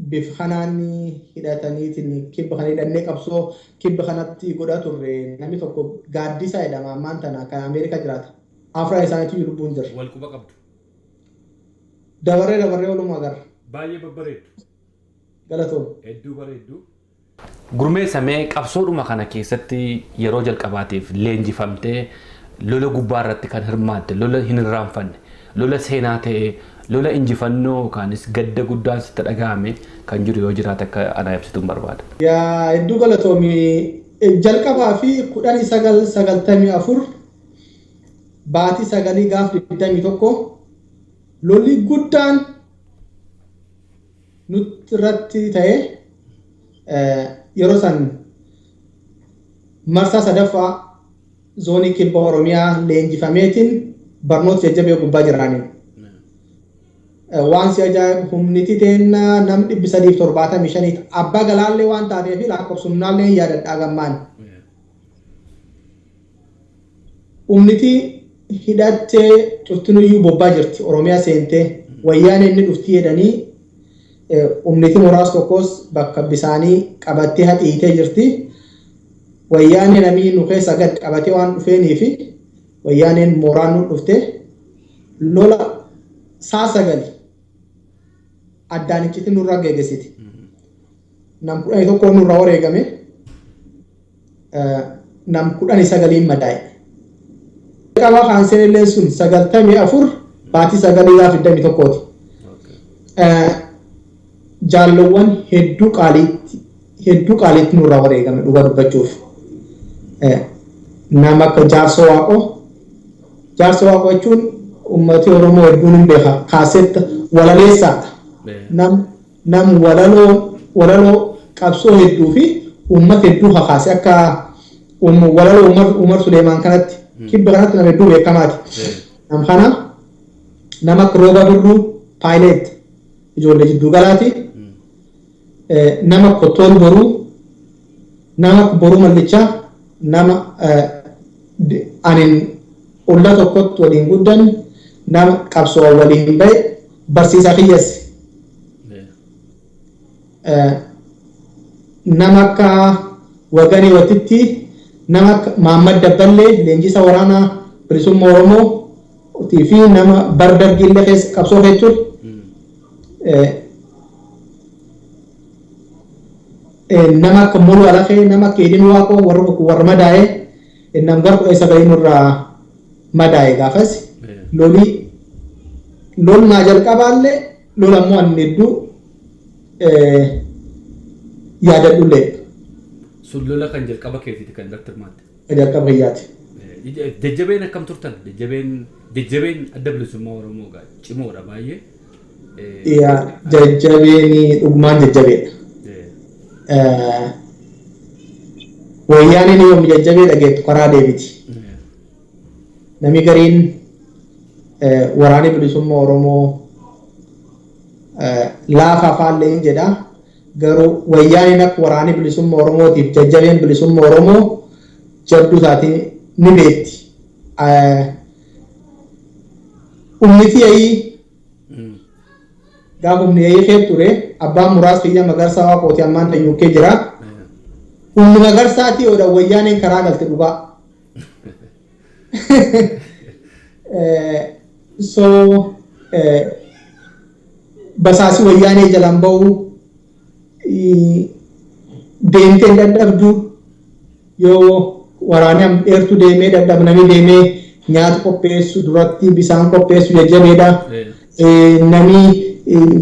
Bifa kanaan hidhataniitiin kibba kana hidhannee qabsoo kibba kanatti godhaa turre. Namni tokko Gaaddisaa jedhama, ammaan tana kan Ameerikaa jiraata. Afran isaaniitu lubbuun jira. Wal quba qabdu. Dabarree dabarree walumaa agarra. Baay'ee babbareeddu. Galatoom. Hedduu bareeddu. Gurmeessamee qabsoodhuma kana keessatti yeroo jalqabaatiif leenjifamtee lola gubbaa irratti kan hirmaatte, lola hin irraanfanne, lola seenaa ta'e, lola injifannoo yookaanis gadda guddaan sitti dhaga'ame kan jiru yoo jiraate akka anaa ibsituun barbaada. Yaa, hedduu galatoomi. Jalqabaa fi 1994 baatii 9 gaaf 21 lolli guddaan nutti irratti ta'e, yeroo san marsaa sadaffaa zoonii kibba Oromiyaa leenjifameetiin barnoota jajjabee gubbaa jiraaniin. Waan si ajaa'ibu, humniti teennaa nam 375 abbaa galaallee waan taateef lakkoofsumnaallee hin yaadadhaa gammaan. Humniti hidhattee cuftinuyyuu bobbaa jirti, Oromiyaa seentee wayyaan inni dhuftii jedhanii, humniti muraas tokkos bakka bisaanii qabattee haxiitee jirti. Wayyaanee namii nu keessa gad qabatee waan dhufeenii fi wayyaaneen mooraan nu dhufte lola. Saa 9 addaan iccitin nurraa geggeessiti. Nam 11 nurraa wareegame, nam 19n madaa'e. Qabaa kaanseen illee sun 94 baatii 9 gaafa 21ti. Jaallowwan hedduu qaaliitti, hedduu qaaliitti nurraa wareegame dhugaa dubbachuuf. Nama akka Jaarsoo Waaqoo. Jaarsoo Waaqoo jechuun uummati Oromoo hedduun hin beeka. Kaasetta walaleessaadha. Nam walaloo qabsoo hedduu fi uummata hedduu kakaase, akka walaloo Umar Suleemaan kanatti kibba kanatti nama hedduu beekamaati. Nam kana, nama akka Rooba Birruu, pilot ijoollee jidduu galaati. Nama akka Tool Boruu, nama akka Boruu Mallichaa, nama anin olla tokkotti waliin guddan, nama qabsoo waliin bahe, barsiisaa kiyyas. Nama akka Waganii Watitti, nama akka Maammad Dabballee, leenjisaa waraanaa bilisummaa Oromoo fi nama bar dargiillee keessa qabsoo keessa ture. Nama akka Mulu Alaqee, nama akka Edin Waaqoo, warra madaa'ee, nam gara 19 nurraa madaa'e gaafas. Lolii lol naa jalqabaallee, lola ammoo ani hedduu yaadadhullee. Sun lola kan jalqaba keetiiti kan irratti hirmaatte. Jalqaba kiyyaati. Jajjabeen akkam turtan? Jajjabeen Adda Bilisummaa Oromoo gaa cimoodha baay'ee. Jajjabeen dhugumaan jajjabeedha. Wayyaaniin yoom jajjabee dhageettu karaa deebiti. Namni gariin waraanni bilisummaa Oromoo laafaa faallee hin jedha. Garuu wayyaaniin akka waraanni bilisummaa Oromootiif jajjabeen bilisummaa Oromoo jabduu taatee ni beekti. Humniti yayii gaafa humni yayii kee ture, abbaan muraasa kiyya Magarsaa Waaqooti ammaan tan UK jira. Humni Magarsaatii oodha wayyaaniin karaa galte dhugaa. So basaasii wayyaanee jalaan ba'uu deemtee hin dadhabdu, yoo waraanni dheertuu deemee dadhabnamii deemee nyaata qopheessu duratti bisaan qopheessu jajjabeedha. Namni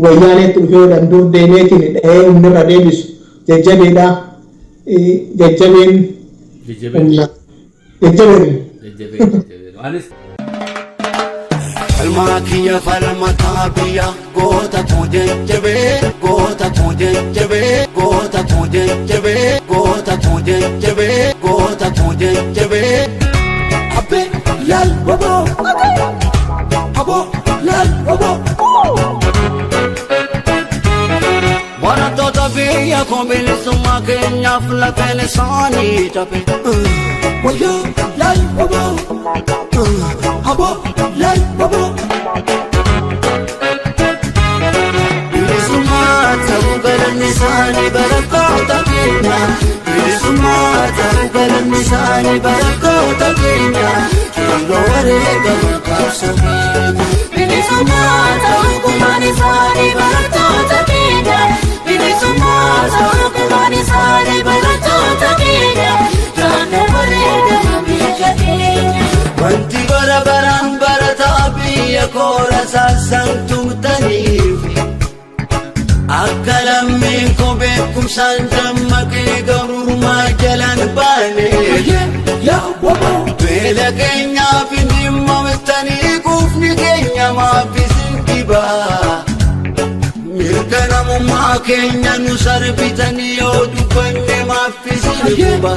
wayyaaneetti dhufee odhan dur deemeetiin dha'ee humnirra deebisu jajjabeedha. Jajjabeen humna. Jajjabeen. Anis Falmaa kiyya falmataa biyya, goota koo jajjabee, goota koo jajjabee, goota koo jajjabee, goota koo jajjabee, goota koo jajjabee. Abbee laal waboo, aboo laal waboo. Barattoota biyya koo bilisummaa keenyaaf lafeen isaanii cabe. Wayyaa laal waboo, aboo laal waboo. Bilisummaa ta'uu galanni isaanii barattoota keenya. Bilisummaa ta'uu galanni isaanii barattoota keenya. Keelloo wareegama qabsoo keenya. Bilisummaa ta'uu gumaan isaanii barattoota keenya. Bilisummaa ta'uu gumaan isaanii barattoota keenya. Jaanna wareegama biyya keenya. Wanti bara baraan barataa biyya koora saasaan tumtaniif, akka lammiin koo beekumsaan dammaqee gabrummaa jalaan baane. Beela keenyaaf hin dhimmamtanii, quufni keenya maaf isin dhibaa? Mirga namummaa keenya nu sarbitanii, yoo dubbanne maaf isin guba?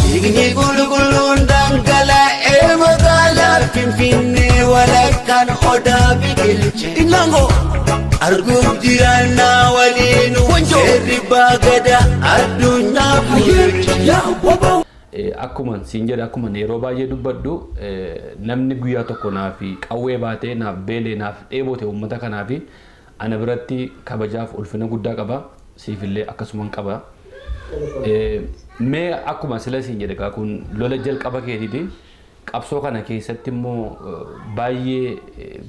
Dhiigni qulqulluun dhangala'ee magaalaa Finfinnee walakkaan odaa biqilche. Arguuf jiraannaa waliin seerri baagada addunyaa bulche. Akkuma siin jedhe, akkuma yeroo baay'ee dubbadhu, namni guyyaa tokko naaf qawwee baatee naaf beelee naaf dheebote uummata kanaaf ana biratti kabajaaf ulfina guddaa qaba, siifillee akkasuman qaba. Mee akkuma sila siin jedhe, kun lola jalqaba keetiiti. Qabsoo kana keessatti immoo baay'ee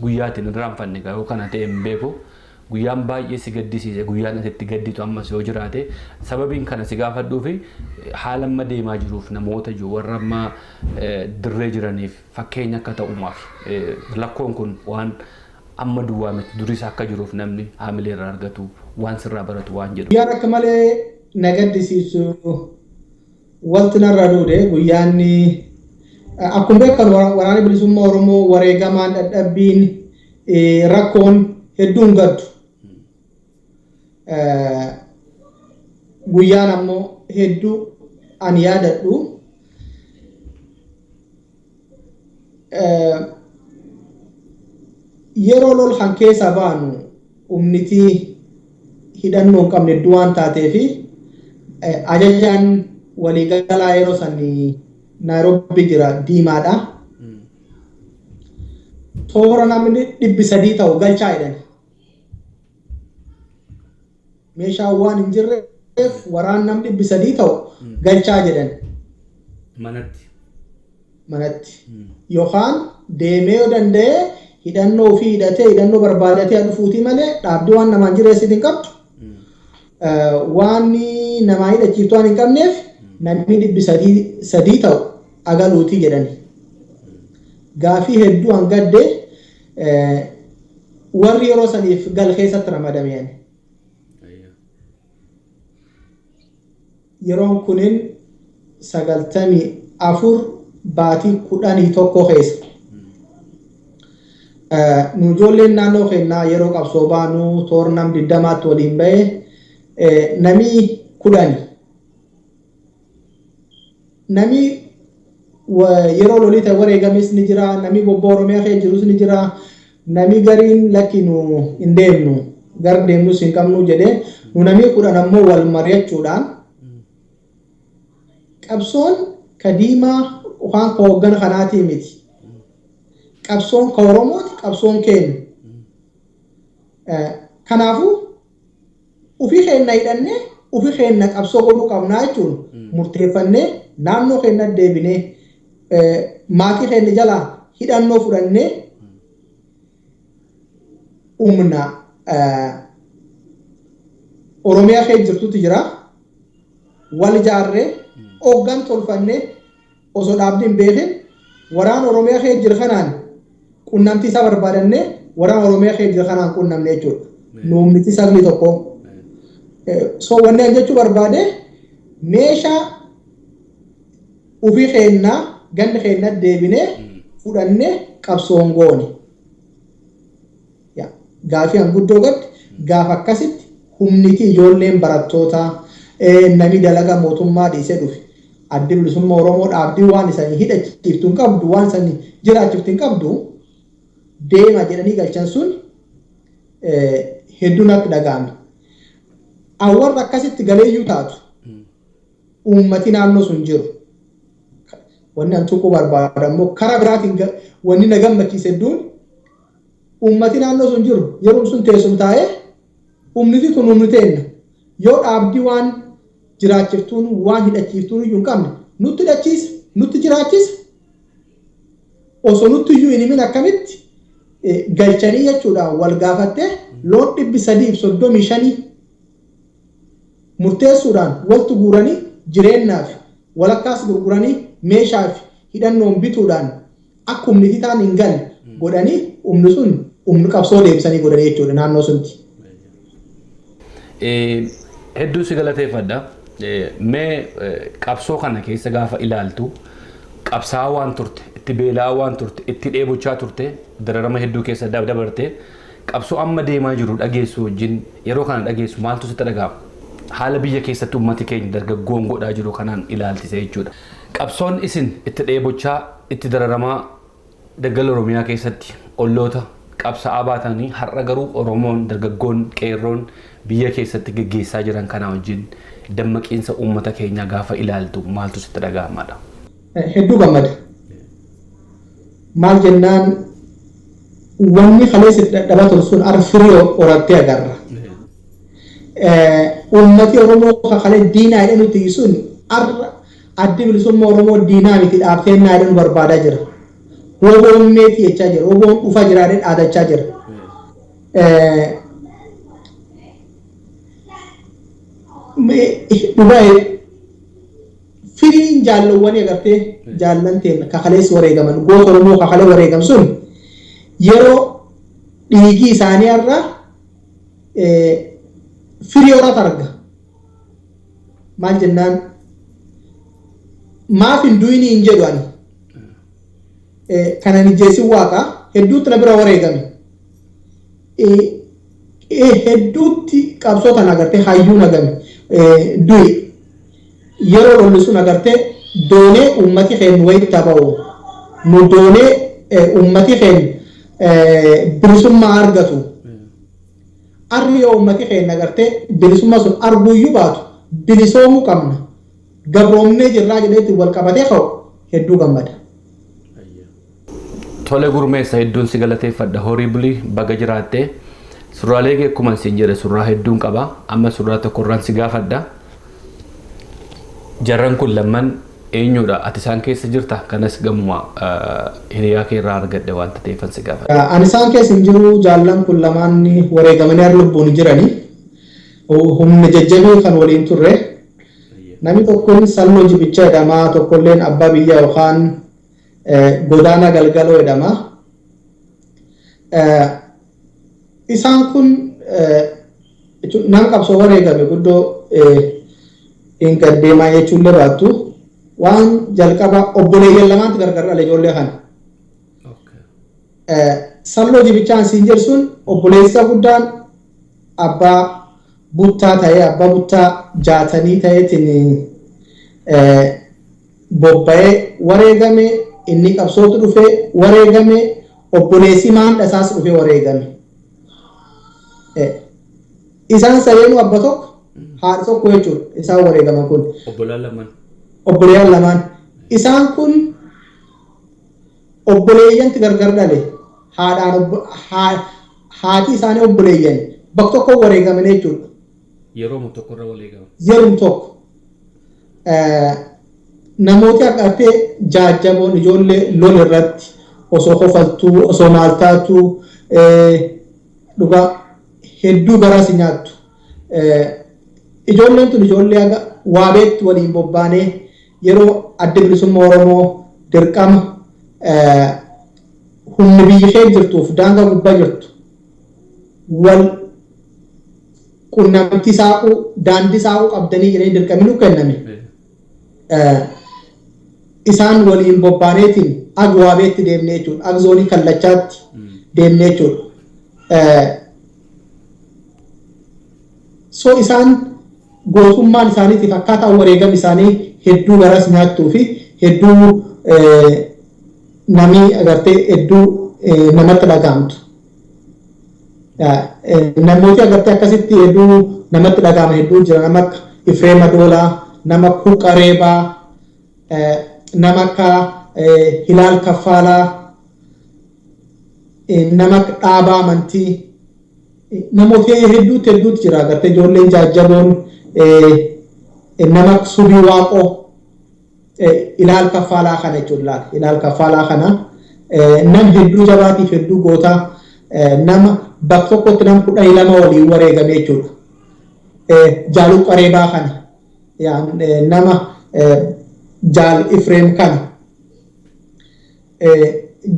guyyaatiin hin irraanfanne yoo kana ta'e hin beeku. Guyyaan baay'ee si gaddisiise, guyyaan ati itti gadditu ammas yoo jiraate, sababiin kana si gaafadhuu fi haala amma deemaa jiruuf namoota jiru warra amma dirree jiraniif fakkeenya akka ta'umaaf, lakkoon kun waan amma duwwaa miti, duris akka jiruuf namni haamilee irraa argatu, waan sirraa baratu waan jedhu. Guyyaan akka malee na gaddisiisu wanti narra duude guyyaan, akkuma beekamu, Waraanni Bilisummaa Oromoo wareegamaan, dadhabbiin, rakkoon hedduun gaddu. Guyyaan ammoo hedduu ani yaadadhu, yeroo lol kan keessa baanu humnitii hidhannoo hin qabne hedduu waan taateefi, ajajaan waliigalaa yeroo san Naayiroobii jira, Diimaadha. Toora namni 300 ta'u galchaa jedhan. Meeshaan waan hin jirreef waraan namni 300 ta'u galchaa jedhan. Manatti. Manatti. Yookaan deemee yoo danda'e hidhannoo ofii hidhatee, hidhannoo barbaadatee dhufuutii malee, dhaabdii waan namaan jireessit hin qabdu. Waan namaa hidhachiiftu waan hin qabneef namni 300 ta'u agaluutii jedhani. Gaafii hedduu hangadde, warri yeroo saniif gal keessatti ramadameen. Yeroon kunin 94 baatii 11 keessa. Nu ijoolleen naannoo keenyaa yeroo qabsoo baanu toora nam 20tti waliin bahe, namni 10. Namni yeroo lolii ta'e wareegames ni jira, namni bobbaa Oromiyaa keessa jirus ni jira, namni gariin lakki nu hin deemnu, gar deemnus hin qabnu jedhee, nu namni 10 ammoo wal mari'achuudhaan, qabsoon ka Diimaa yookaan ka hooggana kanaatii miti. Qabsoon ka Oromooti, qabsoon keenya. Kanaafuu ofii keenya hidhannee ofii keenya qabsoo godhuu qabnaa jechuun murteeffannee, naannoo keenya deebinee maatii keenya jalaa hidhannoo fudhannee, humna Oromiyaa keessa jirtutu jira. Wal ijaarree, hoggan tolfannee, osoo dhaabni hin beekin waraan Oromiyaa keessa jiru kanaan qunnamtii isaa barbaadannee, waraan Oromiyaa keessa jiru kanaan qunnamne jechuudha. Nuumniti sabni tokko. So wanni an jechuu barbaade, meeshaa ofii keennaa ganda keenya deebinee fudhannee qabsoon goone. Gaafii an guddoo gadde gaafa akkasitti humniti ijoolleen barattootaa, namni dalagaa mootummaa dhiisee dhufe, Addi Bilisummaa Oromoo dhaabdii waan isanii hidhachiiftu hin qabdu, waan isanii jiraachiftu hin qabdu, deema jedhanii galchan sun hedduu natti dhaga'ame. Warra akkasitti galeeyyuu taatu, uummati naannoo sun jiru. Wanni an tuquu barbaada immoo, karaa biraatiin wanni na gammachiise hedduun, uummati naannoo sun jiru yeroo sun teessum taa'ee, humniti tun humni teenna, yoo dhaabdii waan jiraachiftuun waan hidhachiiftuun iyyuu hin qabne, nutti hidhachiisa, nutti jiraachisa, osoo nutti iyyuu hin himin akkamitti galchanii jechuudhaan wal gaafattee, loon 335 murteessuudhaan waltu guuranii, jireenyaaf walakkaas gurguranii, meeshaaf hidhannoon bituudhaan akka humniti ta'an hin galle godhanii, humni sun humni qabsoo deebisanii godhanii jechuudha naannoo sunti. Hedduu si galateeffadha. Mee qabsoo kana keessa gaafa ilaaltu, qabsaa'aa waan turte, itti beela'aa waan turte, itti dheebochaa turte, dararama hedduu keessa dabarte, qabsoo amma deemaa jiru dhageessu wajjin yeroo kana dhageessu maaltu sitti dhaga'ama? Haala biyya keessatti uummati keenya dargaggoon godhaa jiru kanaan ilaaltise jechuudha. Qabsoon isin itti dheebochaa, itti dararamaa, daggala Oromiyaa keessatti olloota qabsaa'aa baatanii, har'a garuu Oromoon dargaggoon qeerroon biyya keessatti geggeessaa jiran kana wajjin dammaqiinsa uummata keenyaa gaafa ilaaltu maaltu sitti dhaga'amaadha? Hedduu gammada. Maal jennaan, wanni kaleessa itti dadhabaa ture sun har'a firii horattee agarra. Uummati Oromoo kakalee diinaa jedhee nuti sun har'a Addi Bilisummaa Oromoo diinaa miti dhaabtee naa jedhu barbaadaa jira. Woboon meetii jechaa jira. Woboon dhufa jira jedhee dhaadachaa jira. Dhugaa firiin jaallowwanii agartee jaallan ta'e kakalees wareegaman goota Oromoo kakalee wareegam sun yeroo dhiigii isaanii irra firii horatu arga. Maal jennaan maaf hin du'inii hin jedhu ani. Kanan ijjeesin waaqa hedduutti na bira wareegame. Hedduutti qabsoo tana agartee hayyuun agame du'i. Yeroo lolli sun agartee doonee uummati keenya wayitti ba'u. Nu doonee uummati keenya bilisummaa argatu. Arri yoo uummati keenya agartee bilisummaa sun arguuyyuu baatu bilisoomuu qabna. Gabroomnee jirraa jedheetti wal qabatee ka'u hedduu gammada. Tole gurmeessa hedduun si galateeffadha horii bulii baga jiraattee surraalee kee akkuma siin jedhe surraa hedduun qaba amma surraa tokkorraan si gaafadha. Jarran kun lamman eenyudha ati isaan keessa jirta kanas gamuma hiriyaa kee irraa argadhe wanta ta'eefan si gaafadha. Ani isaan keessa hin jiru jaallan kun lamaan wareegamanii har'a lubbuun jirani. Humna jajjabee kan waliin turre. Namni tokkoon Salloo Jibicha jedhama tokkolleen abbaa biyyaa yookaan Godaanaa Galgaloo jedhama. Isaan kun nan qabsoo wareegame guddoo hin gaddeemaa jechuun illee baattu waan jalqaba obboleeyyan lamaanti gargar dhale ijoollee kana. Salloo Jibichaan siin jedhu sun obboleessa guddaan abbaa buttaa ta'ee abbaa buttaa jaatanii ta'eetiin bobba'ee wareegame inni qabsootu dhufee wareegame obboleessi maandha isaas dhufee wareegame. Isaan sadeenuu abba tokko haadha tokko jechuudha isaan wareegaman kun. Obbolaan lamaan. Obboleeyyan lamaan. Isaan kun obboleeyyanti gargar dhale haadhaan haati isaanii obboleeyyan bakka tokko wareegaman jechuudha. Yeroo tokkorra wareegaman. Yeroo tokko. Namooti agartee jaajjaboon ijoollee lol irratti osoo kofaltuu osoo maal taatu dhugaa hedduu garaas nyaattu. Ijoolleen tun ijoollee haga waabeetti waliin bobbaanee yeroo adda bilisummaa Oromoo dirqama humni biyyi ishee jirtuuf daangaa gubbaa jirtu wal qunnamtii saaquu daandii saaquu qabdanii jedhanii dirqamni nu kenname. Isaan waliin bobbaaneetiin ag waabeetti deemnee jechuudha. Ag zoonii kallachaatti deemnee jechuudha. So isaan gootummaan isaaniitiif akkaataa wareegama isaanii hedduu garas nyaattuu fi hedduu namni agartee hedduu namatti dhaga'amtu. Namooti agartee akkasitti hedduu namatti dhaga'ama hedduu jira nama akka Ifreema Doolaa, nama akka Huuqa Reebaa, nama akka Hilaal Kaffaalaa, nama akka Dhaabaa Amantii. Namoota hedduutu hedduutu jira agartee ijoolleen jaajjaboon nama akka Subii Waaqoo Ilaal Kaffaalaa kana jechuudha Ilaal Kaffaalaa kana nam hedduu jabaatiif hedduu gootaa nama bakka tokkotti nam 12 waliin wareegame jechuudha. Jaaluu Qareebaa kana nama Jaal Ifreem kana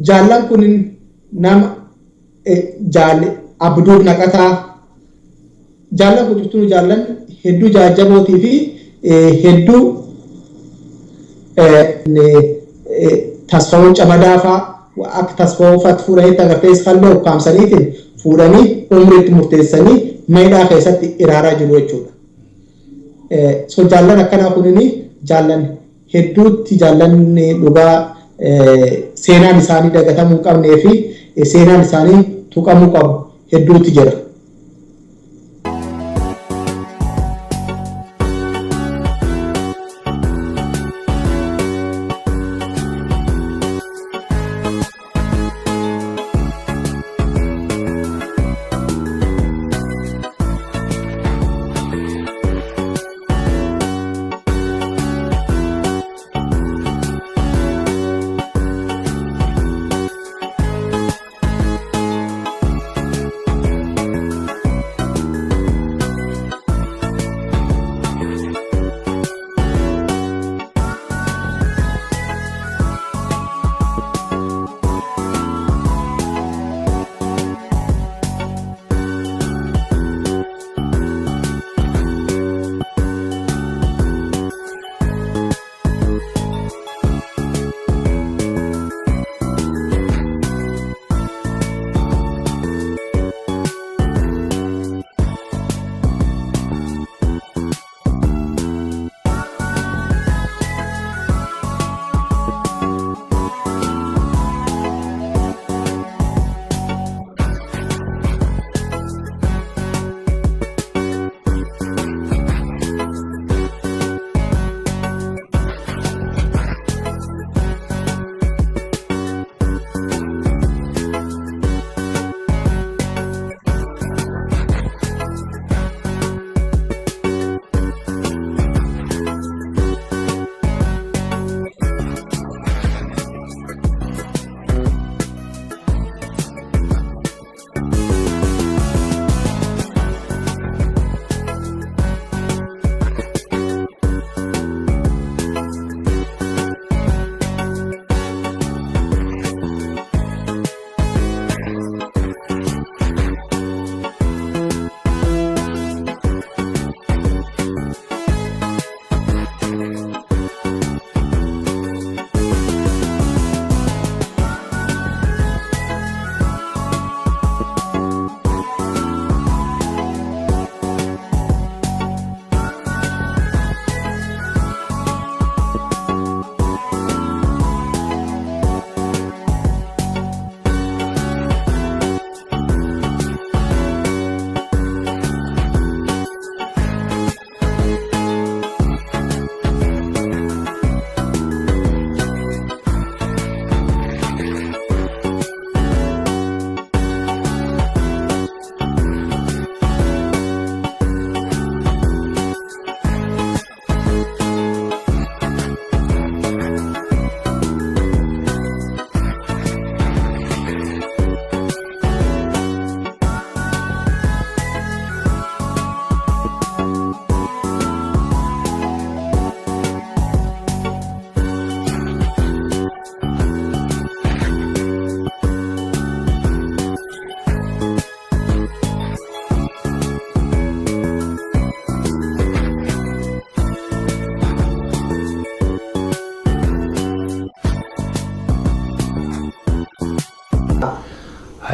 jaallan kun nama Jaal Abduu Naqataa jaallan kun cuftuu jaallan hedduu jaajjabootii fi hedduu tasfaa'uun camadaa fa'aa akka tasfaa'uun fa'aatti fuudhaniitti agartee isqalloo ukkaamsaniitiin fuudhanii umriitti murteessanii maayidhaa keessatti iraaraa jiru jechuudha. So jaallan akkanaa kunini jaallan hedduutti jaallan dhugaa seenaan isaanii dagatamuu hin qabnee fi seenaan isaanii tuqamuu qabu hedduutti jira.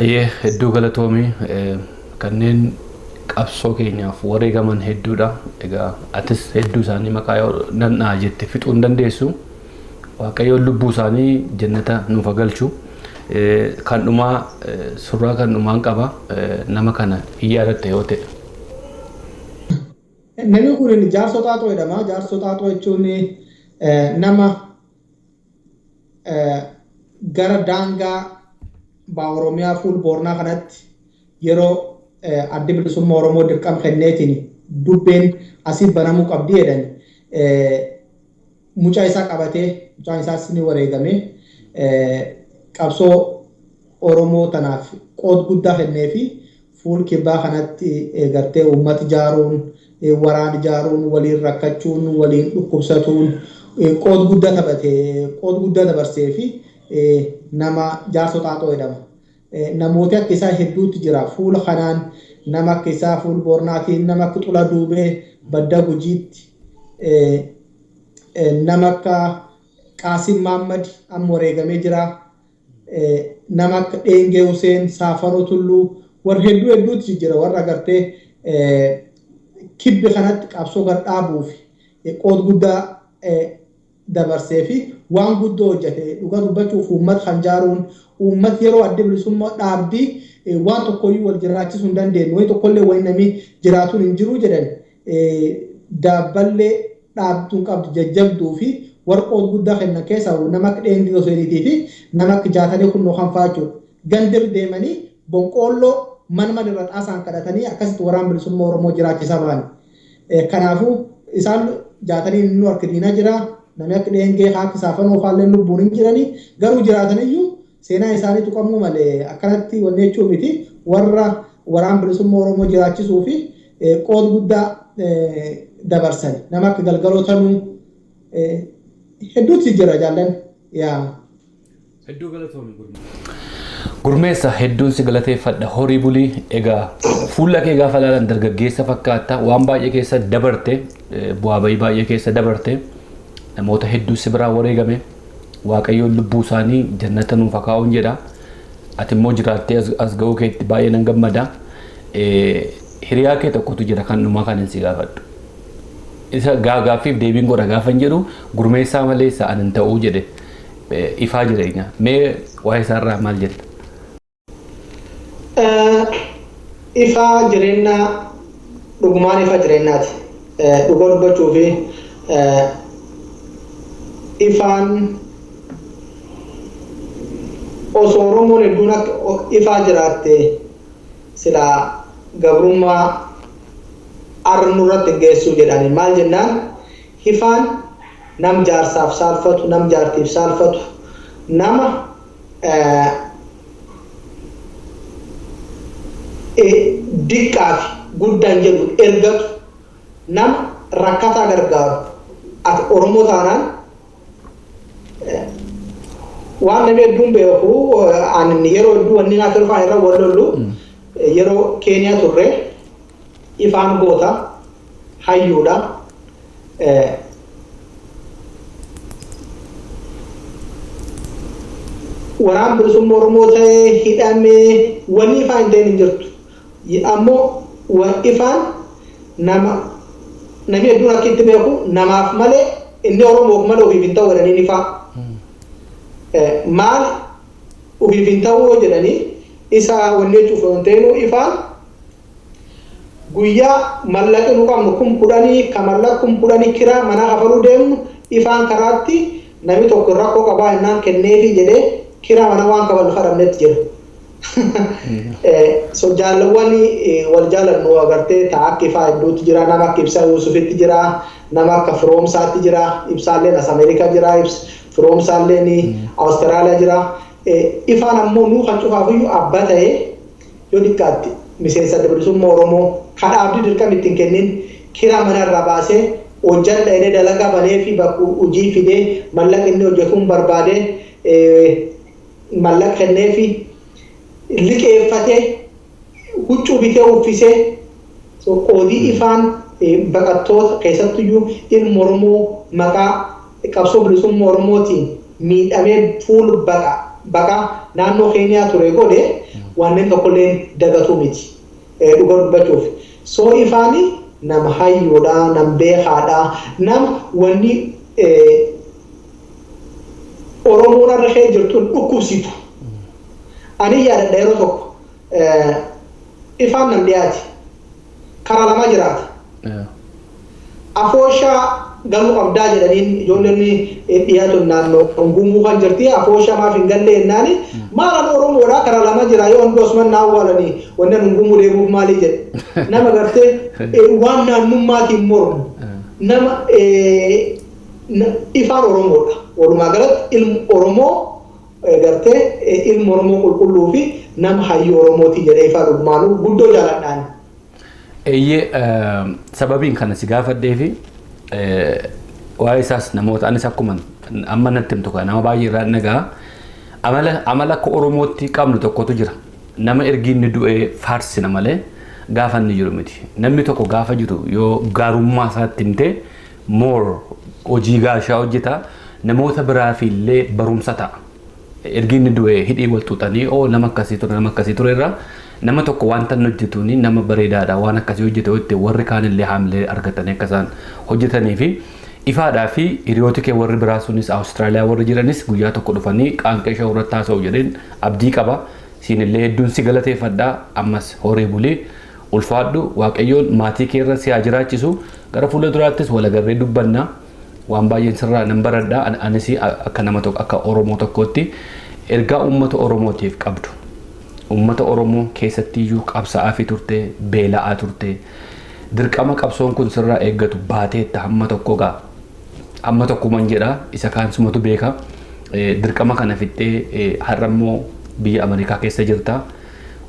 Hayyee, hedduu galatoomii. Kanneen qabsoo keenyaaf wareegaman hedduudha. Egaa atis hedduu isaanii maqaa yoo nan dha'a jette fixuu hin dandeessu. Waaqayyoon lubbuu isaanii jannata nuuf haa galchu. Kan dhumaa, surraa kan dhumaan qaba. Nama kana hin yaadatte yoo ta'e. Namni kun Jaarsoo Xaaxoo jedhama. Jaarsoo Xaaxoo jechuun nama gara daangaa ba'a Oromiyaa fuul Boornaa kanatti yeroo Addi Bilisummaa Oromoo dirqama kenneetiin dubbeen asii banamuu qabdi jedhan, mucaa isaa qabatee, mucaan isaas ni wareegame. Qabsoo Oromoo tanaaf qood guddaa kennee fi fuul kibbaa kanatti gartee uummata ijaaruun, waraana ijaaruun, waliin rakkachuun, waliin dhukkubsatuun qood guddaa taphate, qood guddaa dabarsee fi nama Jaarsoo Xaaxoo jedhama. Namooti akka isaa hedduutu jira. Fuula kanaan nama akka isaa fuul Boornaatiin, nama akka Xula Duubee Badda Gujiitti, nama akka Qaasim Maammad amma wareegamee jira. Nama akka Dheengee Huseen, Saafaroo Tulluu, warra hedduu hedduutu jira, warra agartee kibbi kanatti qabsoo kan dhaabuuf qood guddaa dabarsee fi waan guddoo hojjete. Dhuga dubbachuuf, uummata kan jaaruun, uummati yeroo Adda Bilisummaa dhaabdii waan tokkoyyuu wal jiraachisuu hin dandeenyu, wani tokkollee wani namni jiraatuun hin jiru jedhan, daabballee dhaabduun qabdu jajjabduu fi warqoot guddaa kennan keessaa nama akka Dheengee Huseeniitii fi nama akka Jaatanii Kunnoo kan fa'aa jechuudha. Gandir deemanii bonqoolloo mana mana irra xaasaan kadhatanii akkasitti Waraan Bilisummaa Oromoo jiraachisaa ba'an. Kanaafuu isaan Jaatanii nu harka diinaa jira. Namni akka Dheengee, akka Saafanoo fa'aallee lubbuun hin jiranii, garuu jiraataniyyuu seenaa isaanii tuqamuu malee akkanatti wanni jechuu miti, warra Waraan Bilisummaa Oromoo jiraachisuu fi qood guddaa dabarsan, nama akka Galgaloo Tanuu hedduutu jira, jaallan yaa. Hedduu galatoomi, Gurmeessa. Hedduun si galateeffadha. Horii bulii. Egaa fuula kee gaafa ilaalan dargaggeessa fakkaata. Waan baay'ee keessa dabarte, bu'aa bayii baay'ee keessa dabarte, namoota hedduu si biraa wareegame. Waaqayyoon lubbuu isaanii jannata nuuf haa kaa'uun jedha. Ati immoo jiraattee as ga'uu keetti baay'ee nan gammada. Hiriyaa kee tokkotu jira, kan dhumaa kan hin si gaafadhu. Isa gaaffiif deebiin godha gaafa hin jedhu, Gurmeessaa malee isa ani hin ta'uu jedhe, Ifaa Jireenya. Mee waa'ee isaarraa maal jetta? Ifaa Jireenyaa dhugumaan ifa jireenyaati. Dhuga dubbachuu fi ifaan osoo Oromoon hedduun akka Ifaa jiraatte silaa gabrummaa arra nurratti hin geessuu jedhani. Maal jennaan, Ifaan nam jaarsaaf saalfatu, nam jaartiif saalfatu, nama diqqaa fi guddaan jedhu ergatu, nama rakkataa gargaaru. Ati Oromoo taanaan waan namni hedduun beeku, ani yeroo hedduu wanni naaf Ifaan irra wal lollu, yeroo Keeniyaa turre Ifaan goota, hayyuudha. Waraan Bilisummaa Oromoo ta'ee hidhamee wanni Ifaan hin ta'in hin jirtu. Ammoo Ifaan nama namni hedduun akka itti beeku namaaf malee, inni Oromoof malee ofiif hin ta'u jedhanii Ifaa. Maal ofiif hin ta'u yoo jedhanii isa wanni jechuuf hin ta'inu, Ifaan guyyaa mallaqi nu qabnu 10,000, ka mallaqa 10,000 kiraa manaa kafaluu deemnu, Ifaan karaatti namni tokko rakkoo qabaa jennaan kenneefii jedhee kiraa mana waan kafallu kadhabnetti jira. So jaalawwan wal jaalannu agartee ta'a akka Ifaa hedduutu jira, nama akka Ibsaa Yuusufitti jira, nama akka Firoomsaatti jira. Ibsaalleen as Ameerikaa jira, Firoomsaalleen Awustiraaliyaa jira. Ifaan ammoo nuu kan cufaafiyyuu abbaa ta'ee, yoo xiqqaatti miseensa Adda Bilisummaa Oromoo kadhaabdi dirqama ittiin kennin kiraa mana irraa baasee hojjadha jedhee dalagaa banee fi bakka hojii fidee mallaqa inni hojjetuun barbaadee mallaqa kennee fi liqeeffatee huccuu bitee uffisee. So qoodii Ifaan baqattoota, keessattuyyuu ilma Oromoo maqaa qabsoo bilisummaa Oromootiin miidhamee fuul baqa baqaa naannoo Keeniyaa ture godhe wanneen tokkollee dagatuu miti dhuga dubbachuuf. So Ifaani nama hayyuudha, nama beekaadha, nama wanni Oromoon irra kee jirtuun dhukkubsitu. Ani yaadadha yeroo tokko Ifaan nam dhiyaati. Karaa lama jiraata. Afooshaa galuu qabdaa jedhaniin ijoolleen dhiyaatu naannoo Gumuu kan jirti, afooshaa maaf hin galle jennaani, maalan Oromoodha, karaa lama jira, yoo hundi osman naa awwaalanii wanni ani Gumuu deemuuf maalii jedhe. Nama gartee waan naannummaatiin mormu nama Ifaan Oromoodha. Walumaa galatti ilmu Oromoo gartee ilmu Oromoo qulqulluu fi nama hayyuu Oromooti jedhee Ifaa dhugumaanuu guddoo jaaladhaan. Eeyyee, sababiin kana si gaafadhee fi waa'ee isaas namoota anis akkuma amma natti himtu kana nama baay'ee irraa nagaa amala akka Oromootti qabnu tokkotu jira. Nama ergi inni du'ee faarsina malee gaafa inni jiru miti. Namni tokko gaafa jiru yoo gaarummaa isaatti himte more hojii gaashaa hojjeta, namoota biraaf illee barumsa ta'a. Ergi inni du'ee hidhii wal xuuxanii oo nama akkasii ture, nama akkasii ture irraa nama tokko wanta inni hojjetuuni nama bareedaadha, waan akkasii hojjete hojjete warri kaan illee haamilee argatanii akka isaan hojjetanii fi Ifaadhaa fi hiriyooti kee warri biraa sunis Awustiraaliyaa warri jiranis guyyaa tokko dhufanii Qaanqee Shawuu irratti haasa'u jedheen abdii qaba. Siin illee hedduun si galateeffadha, ammas horii bulii, ulfaadhu, Waaqayyoon maatii kee irra si haa jiraachisu. Gara fuula duraattis walagarree dubbanna, waan baay'een sirraa nan baradha. Anis akka nama tokko, akka Oromoo tokkootti ergaa uummata Oromootiif qabdu. Uummata Oromoo keessattiyyuu qabsaa'aa fi turte, beela'aa turte, dirqama qabsoon kun sirraa eeggatu baateetta hamma tokko gaa. Hamma tokkuman jedha, isa kaan sumatu beeka. Dirqama kana fixxee har'a immoo biyya Ameerikaa keessa jirta.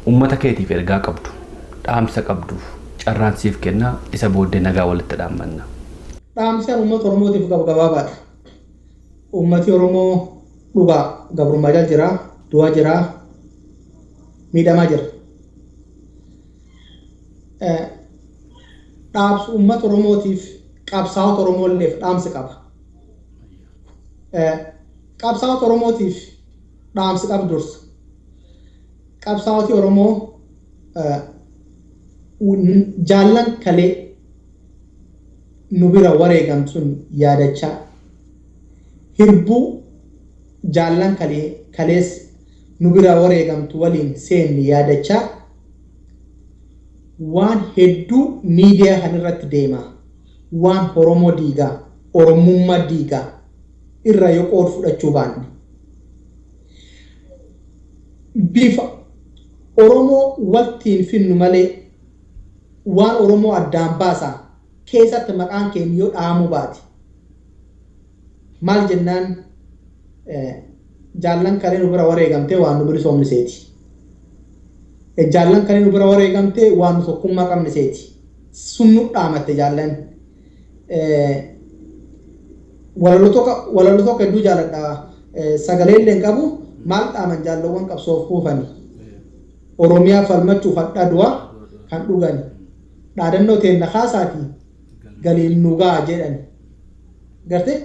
Uummata keetiif ergaa qabdu, dhaamsa qabduuf carraan siif kenna, isa booddee nagaa walitti dhaammanna. Dhaamsi ani uummata Oromootiif qabu gabaabaadha. Uummati Oromoo dhugaa gabrummaa jala jira, du'aa jira, miidhamaa jira. Dhaamsi uummata Oromootiif, qabsaa'ota Oromoolleef dhaamsi qaba. Qabsaa'ota Oromootiif dhaamsi qabu dursa. Qabsaa'oti Oromoo jaallan kalee nu bira wareegamtu sun yaadachaa, hirbuu jaallan kalee kalees nu bira wareegamtu waliin seenne yaadachaa, waan hedduu miidiyaa kan irratti deema waan Oromoo diigaa, Oromummaa diigaa irra yoo qooda fudhachuu baanne, bifa Oromoo waltiin finnu malee waan Oromoo addaan baasaa keessatti maqaan keenya yoo dhahamuu baate, maal jennaan, jaallan kalee nu bira wareegamtee waan nu bilisoomniseeti. Jaallan kalee nu bira wareegamtee waan nu tokkummaa qabniseeti. Sun nu dhaamatte jaallan. Walaloo tokko hedduu jaaladha. Sagalee illee hin qabu, maal dhaaman jaallawwan qabsoof kuufani. Oromiyaa falmachuuf hadhaa du'a kan dhugani. Dhaadannoo teenna kaasaati galiin nu ga'a jedhani. Gartee?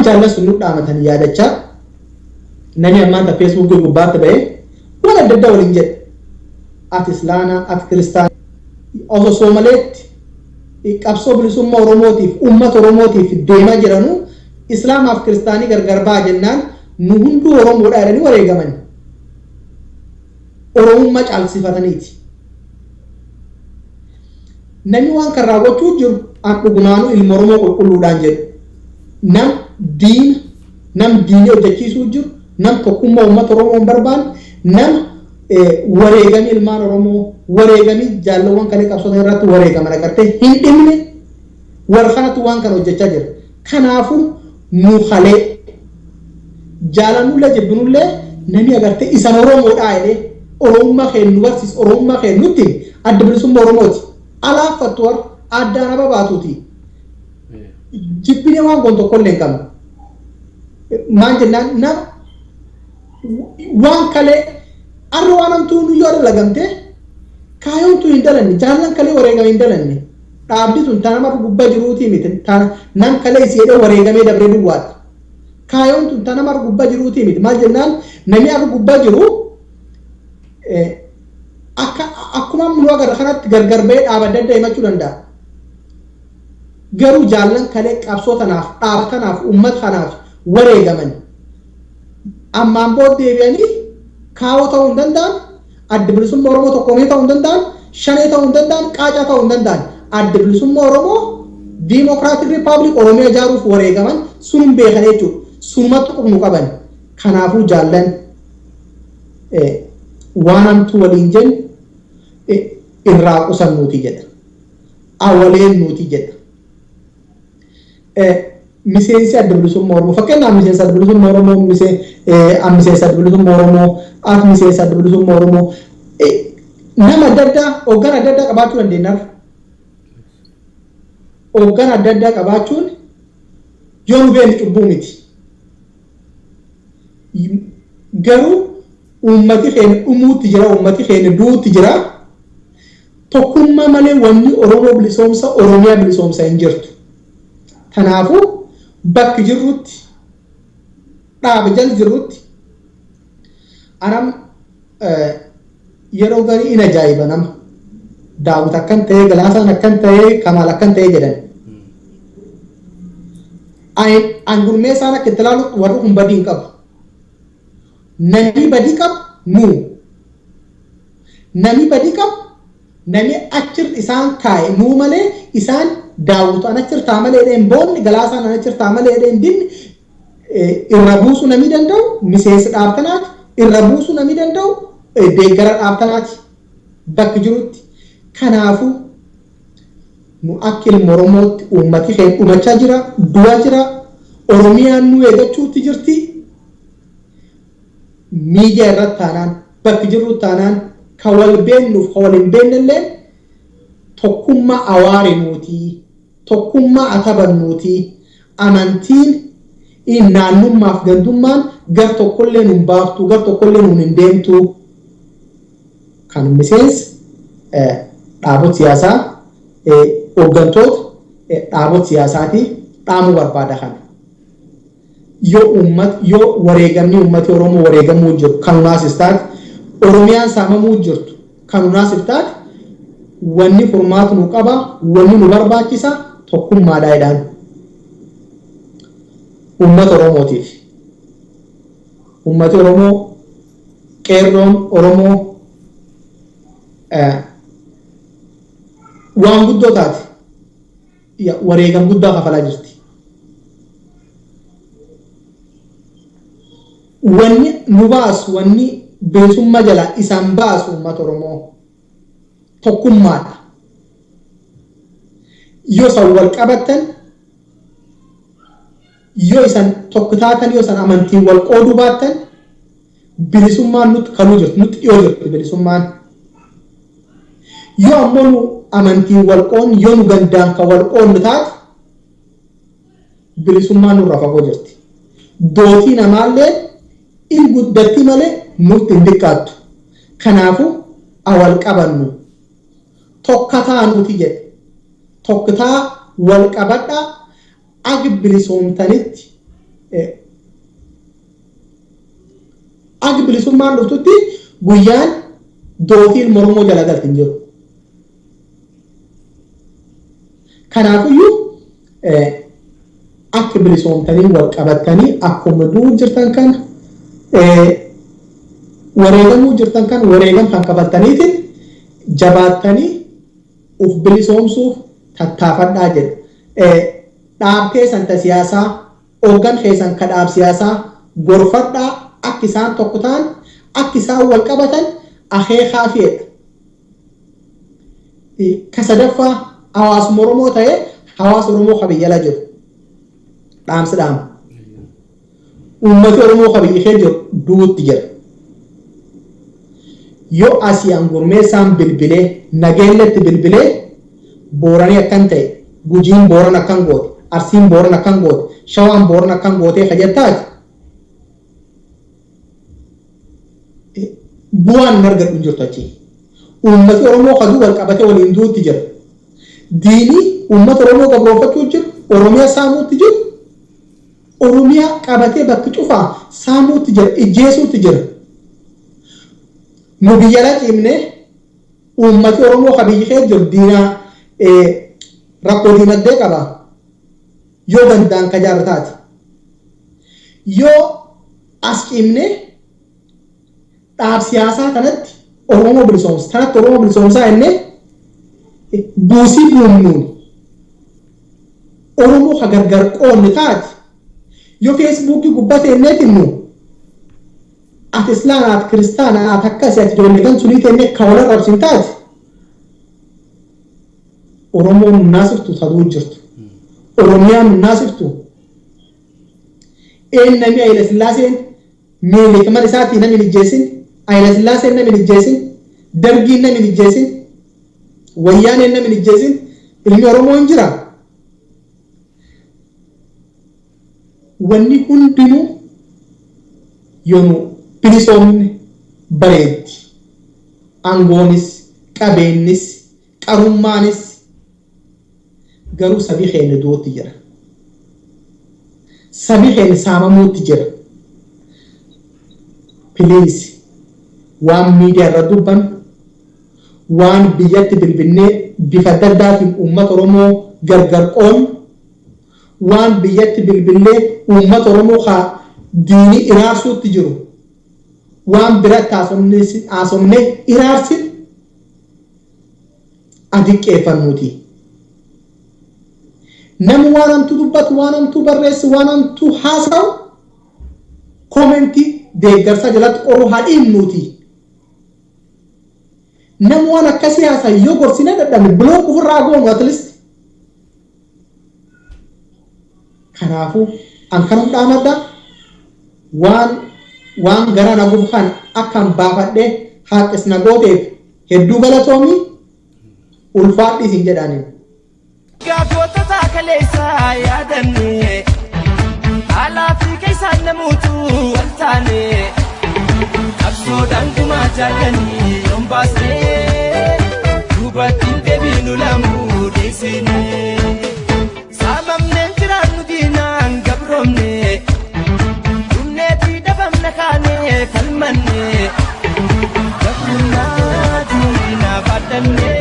jaallan sun nu dhaamatan yaadachaa namni ammaan ta feesbuukii gubbaatti ba'ee waan adda addaa waliin jedhe. Ati islaana, ati kiristaana. Osoo Soomaleetti qabsoo bilisummaa Oromootiif uummata Oromootiif deemaa jiranuu Islaamaaf kiristaanii gargar ba'a jennaan nu hunduu Oromoodha jedhanii wareegaman. Oromummaa caalsifataniiti. Namni waan kan raawwachuu jiru an dhugumaanuu ilma Oromoo qulqulluudhaan jedhu. Nam diina, nam diinii hojjechiisuu jiru, nam tokkummaa uummata Oromoo hin barbaanne, nam wareegamii ilmaan Oromoo, wareegamii jaalawwan kalee qabsoota irratti wareegaman agartee hin dhimne warra kanatu waan kana hojjechaa jira. Kanaafuu nu kalee jaalannullee jibbinullee namni agartee isan Oromoodhaa jedhee Oromummaa keenya nu barsiisa, Oromummaa keenya nutti adda bilisummaa Oromooti. Alaaffattu warra addaan aba baatuuti. Jibbinee waan goon tokkollee hin qabnu. Maal jennaan nama waan kalee arra waan hamtuu nu yoo dalagamte kaayoon tun hin dalanne jaallan kalee wareegame hin dalanne dhaabdi tun tana nama gubbaa jiruutii miti nam kalee isii jedhee wareegamee dabree duwwaadha. Kaayoon tun tana nama gubbaa jiruutii miti maal jennaan namni arra gubbaa jiru akka akkuma nu agarra kanatti gargar bahee dhaaba adda addaa himachuu danda'a. Garuu jaallan kalee qabsoo tanaaf dhaaba tanaaf uummata kanaaf wareegaman ammaan booda deebi'anii kaawoo ta'uu hin danda'an, adda bilisummaa Oromoo tokkoomee ta'uu hin danda'an, shanee ta'uu hin danda'an, qaacaa ta'uu hin danda'an. Adda bilisummaa Oromoo Diimokiraatik Rippaabilik Oromiyaa ijaaruuf wareegaman sun hin beekan jechuudha. Sunumatti qubnu qaban. Kanaafuu jaallan waan hamtuu waliin jennu irraa qusannuuti jedha. Awaleen nuti jedha. Miseensi adda bilisummaa Oromoo fakkeenyaaf miseensa adda bilisummaa Oromoo miseensa adda bilisummaa Oromoo ati miseensa adda bilisummaa Oromoo nama adda addaa hooggan adda addaa qabaachuu dandeenyaaf. Hooggan adda addaa qabaachuun yoo nu beekne cubbuu miti. Garuu uummati keenya dhumuutti jira, uummati keenya du'uutti jira. Tokkummaa malee wanni Oromoo bilisoomsa, Oromiyaa bilisoomsa hin jirtu. Kanaafuu bakki jirrutti dhaaba jala jirrutti anam yeroo garii in ajaa'iba nama. Daawit akkan ta'ee, Galaasaan akkan ta'ee, Kamaal akkan ta'ee jedhan. An gurmeessaan akka itti ilaalu warri kun badii hin qabu. Namni badii qabu nu. Namni badii qabu namni achir isaan kaa'e nuu malee isaan Daawit an achir taa malee jedhee hin boonne, Galaasaan an achir taa malee jedhee hin dinne irra buusuu namni danda'u miseensa dhaabtanaati, irra buusuu namni danda'u deeggara dhaabtanaati bakki jirutti. Kanaafuu nu akka ilma Oromootti uummati keenya dhumachaa jira, du'aa jira, Oromiyaan nu eeggachuutti jirti. Miidiyaa irratti taanaan, bakki jirru taanaan, ka wal beennuuf ka wal hin beennellee tokkummaa awaare nuti, tokkummaa atabannuuti, amantiin naannummaaf gandummaan gar tokkollee nun baaftu, gar tokkollee nun hin deemtu. Kan miseensa dhaabota siyaasaa hooggantoota dhaabota siyaasaatii dhaamuu barbaada kana. Yoo uummat yoo wareegamni uummati Oromoo wareegamuu jiru kan nunaasif taate, Oromiyaan saamamuu jirtu kan nunaasif taate, wanni furmaatu nu qaba, wanni nu barbaachisa tokkummaadhaa jedhaan. Uummata Oromootiif. Uummati Oromoo qeerroon Oromoo waan guddoo taate wareegam guddaa kafalaa jirti. Wanni nu baasu, wanni bilisummaa jala isaan baasu uummata Oromoo tokkummaadha. Yoo isaan wal qabattan, yoo isaan tokko taatan, yoo isaan amantiin wal qooduu baattan, bilisummaan nutti kaluu jirti, nutti dhiyoo jirti bilisummaan. Yoo ammoo nu amantiin wal qoodnu, yoo nu gandaan kan wal qoodnu taate, bilisummaan nurraa fagoo jirti. Dootii namaallee in guddatti malee nutti hin xiqqaattu. Kanaafuu awal qabannu tokkataa nuti jedhe. Tokkataa wal qabadhaa agi bilisoomtanitti Akka bilisummaan dhuftutti guyyaan dootii ilma Oromoo jala galti hin jiru. Kanaafiyyuu akka bilisoomtanii wal qabattanii akkuma du'u jirtan kana wareegamuu jirtan kan wareegam kan qabattaniitiin jabaattanii uf bilisoomsuuf tattaafadhaa jedha. Dhaab keessan ta siyaasaa, hooggan keessan ka dhaab siyaasaa gorfadhaa akka isaan tokko ta'an, akka isaan wal qabatan akeekaa fi'edha. Ka sadaffaa hawaasuma Oromoo ta'ee hawaasa Oromoo ka biyya ala jiru. Dhaamsi dhaama. Uummati Oromoo ka biyya kee jiru duutti jira. Yoo asii angurmeessaan bilbilee nageelletti bilbilee booranii akkan ta'e gujiin booran akkan goote arsiin booran akkan goote shawaan booran akkan gootee ka jettaati bu'aan hin argadhu hin jirtu achi. Uummati Oromoo kaduu wal qabatee waliin duutti jira. Diinii uummata Oromoo gabroonfachuu jiru, Oromiyaa saamuutti jiru, Oromiyaa qabatee bakki cufaa saamuutti jira, ijjeesuutti jira. Nu biyya ala ciimnee uummati Oromoo ka biyyi kee jiru diinaa rakkoo diinagdee qaba. Yoo danda'an ka jaarra taate. Yoo as ciimnee dhaab siyaasaa kanatti Oromoo bilisoomsa, kanatti Oromoo bilisoomsaa jennee buusii buumnuun Oromoo ka gargar qoodne taate yoo feesbuukii gubbaa teennee tinnu ati islaama ati kiristaana ati akkasi ati ijoollee kan sunii teennee ka wal arrabsin taate Oromoon nu naasiftu taduu jirtu. Oromiyaan nu naasiftu. Een namni Hayila Sillaaseen Minilik mana isaatii namni hin ijjeessin, Hayila Sillaaseen namni hin ijjeessin, Dargiin namni hin ijjeessin, Wayyaaneen namni hin ijjeessin, ilmi Oromoo hin jira. Wanni hundinuu yoo nu bilisoomne bareeddi. Aangoonis, qabeennis, qarummaanis garuu sabii keenya du'uutti jira. Sabii keenya saamamuutti jira. Please waan miidiyaa irra dubbannu waan biyyatti bilbilnee bifa adda addaatiin uummata Oromoo gargar qoodnu waan biyyatti bilbillee uummata Oromoo kaa diinii iraarsuutti jiru waan biratti haasofnee iraarsin adiqqeeffannuuti. Namni waan hamtuu dubbatu, waan hamtuu barreessu, waan hamtuu haasa'u koomentii deeggarsaa jalatti qorru haa dhiibnuuti. Namni waan akkasii haasa'u yoo gorsine dadhabne block ofirraa goonu at least. Kanaafuu an kanum dhaamadha waan waan gara na gubu kan akkan baafadhee haaqis na gooteef hedduu galatoomi ulfaadhi isin jedhaniin. Gaafota taakaleessa yaadanne alaa fi keessaan namoota wal taane qabsoodhaan gumaa jaallanii yoon baasnee duubatti deebiinu lamuu deessine saamamneen jiraannu diinaan gabroomne dhumneetii dhabamna kaanee falmanne gabrummaa diinaa baadhanne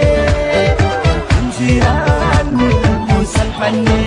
injiraannu salphanne.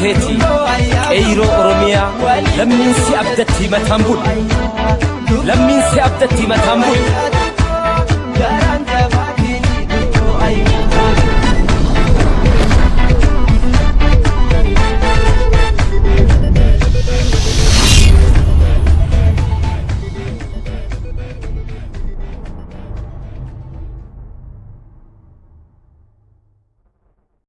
keeti qeeyroo Oromiyaa lammiin si abdatti mataan bul. Lammiin si abdatti mataan bul.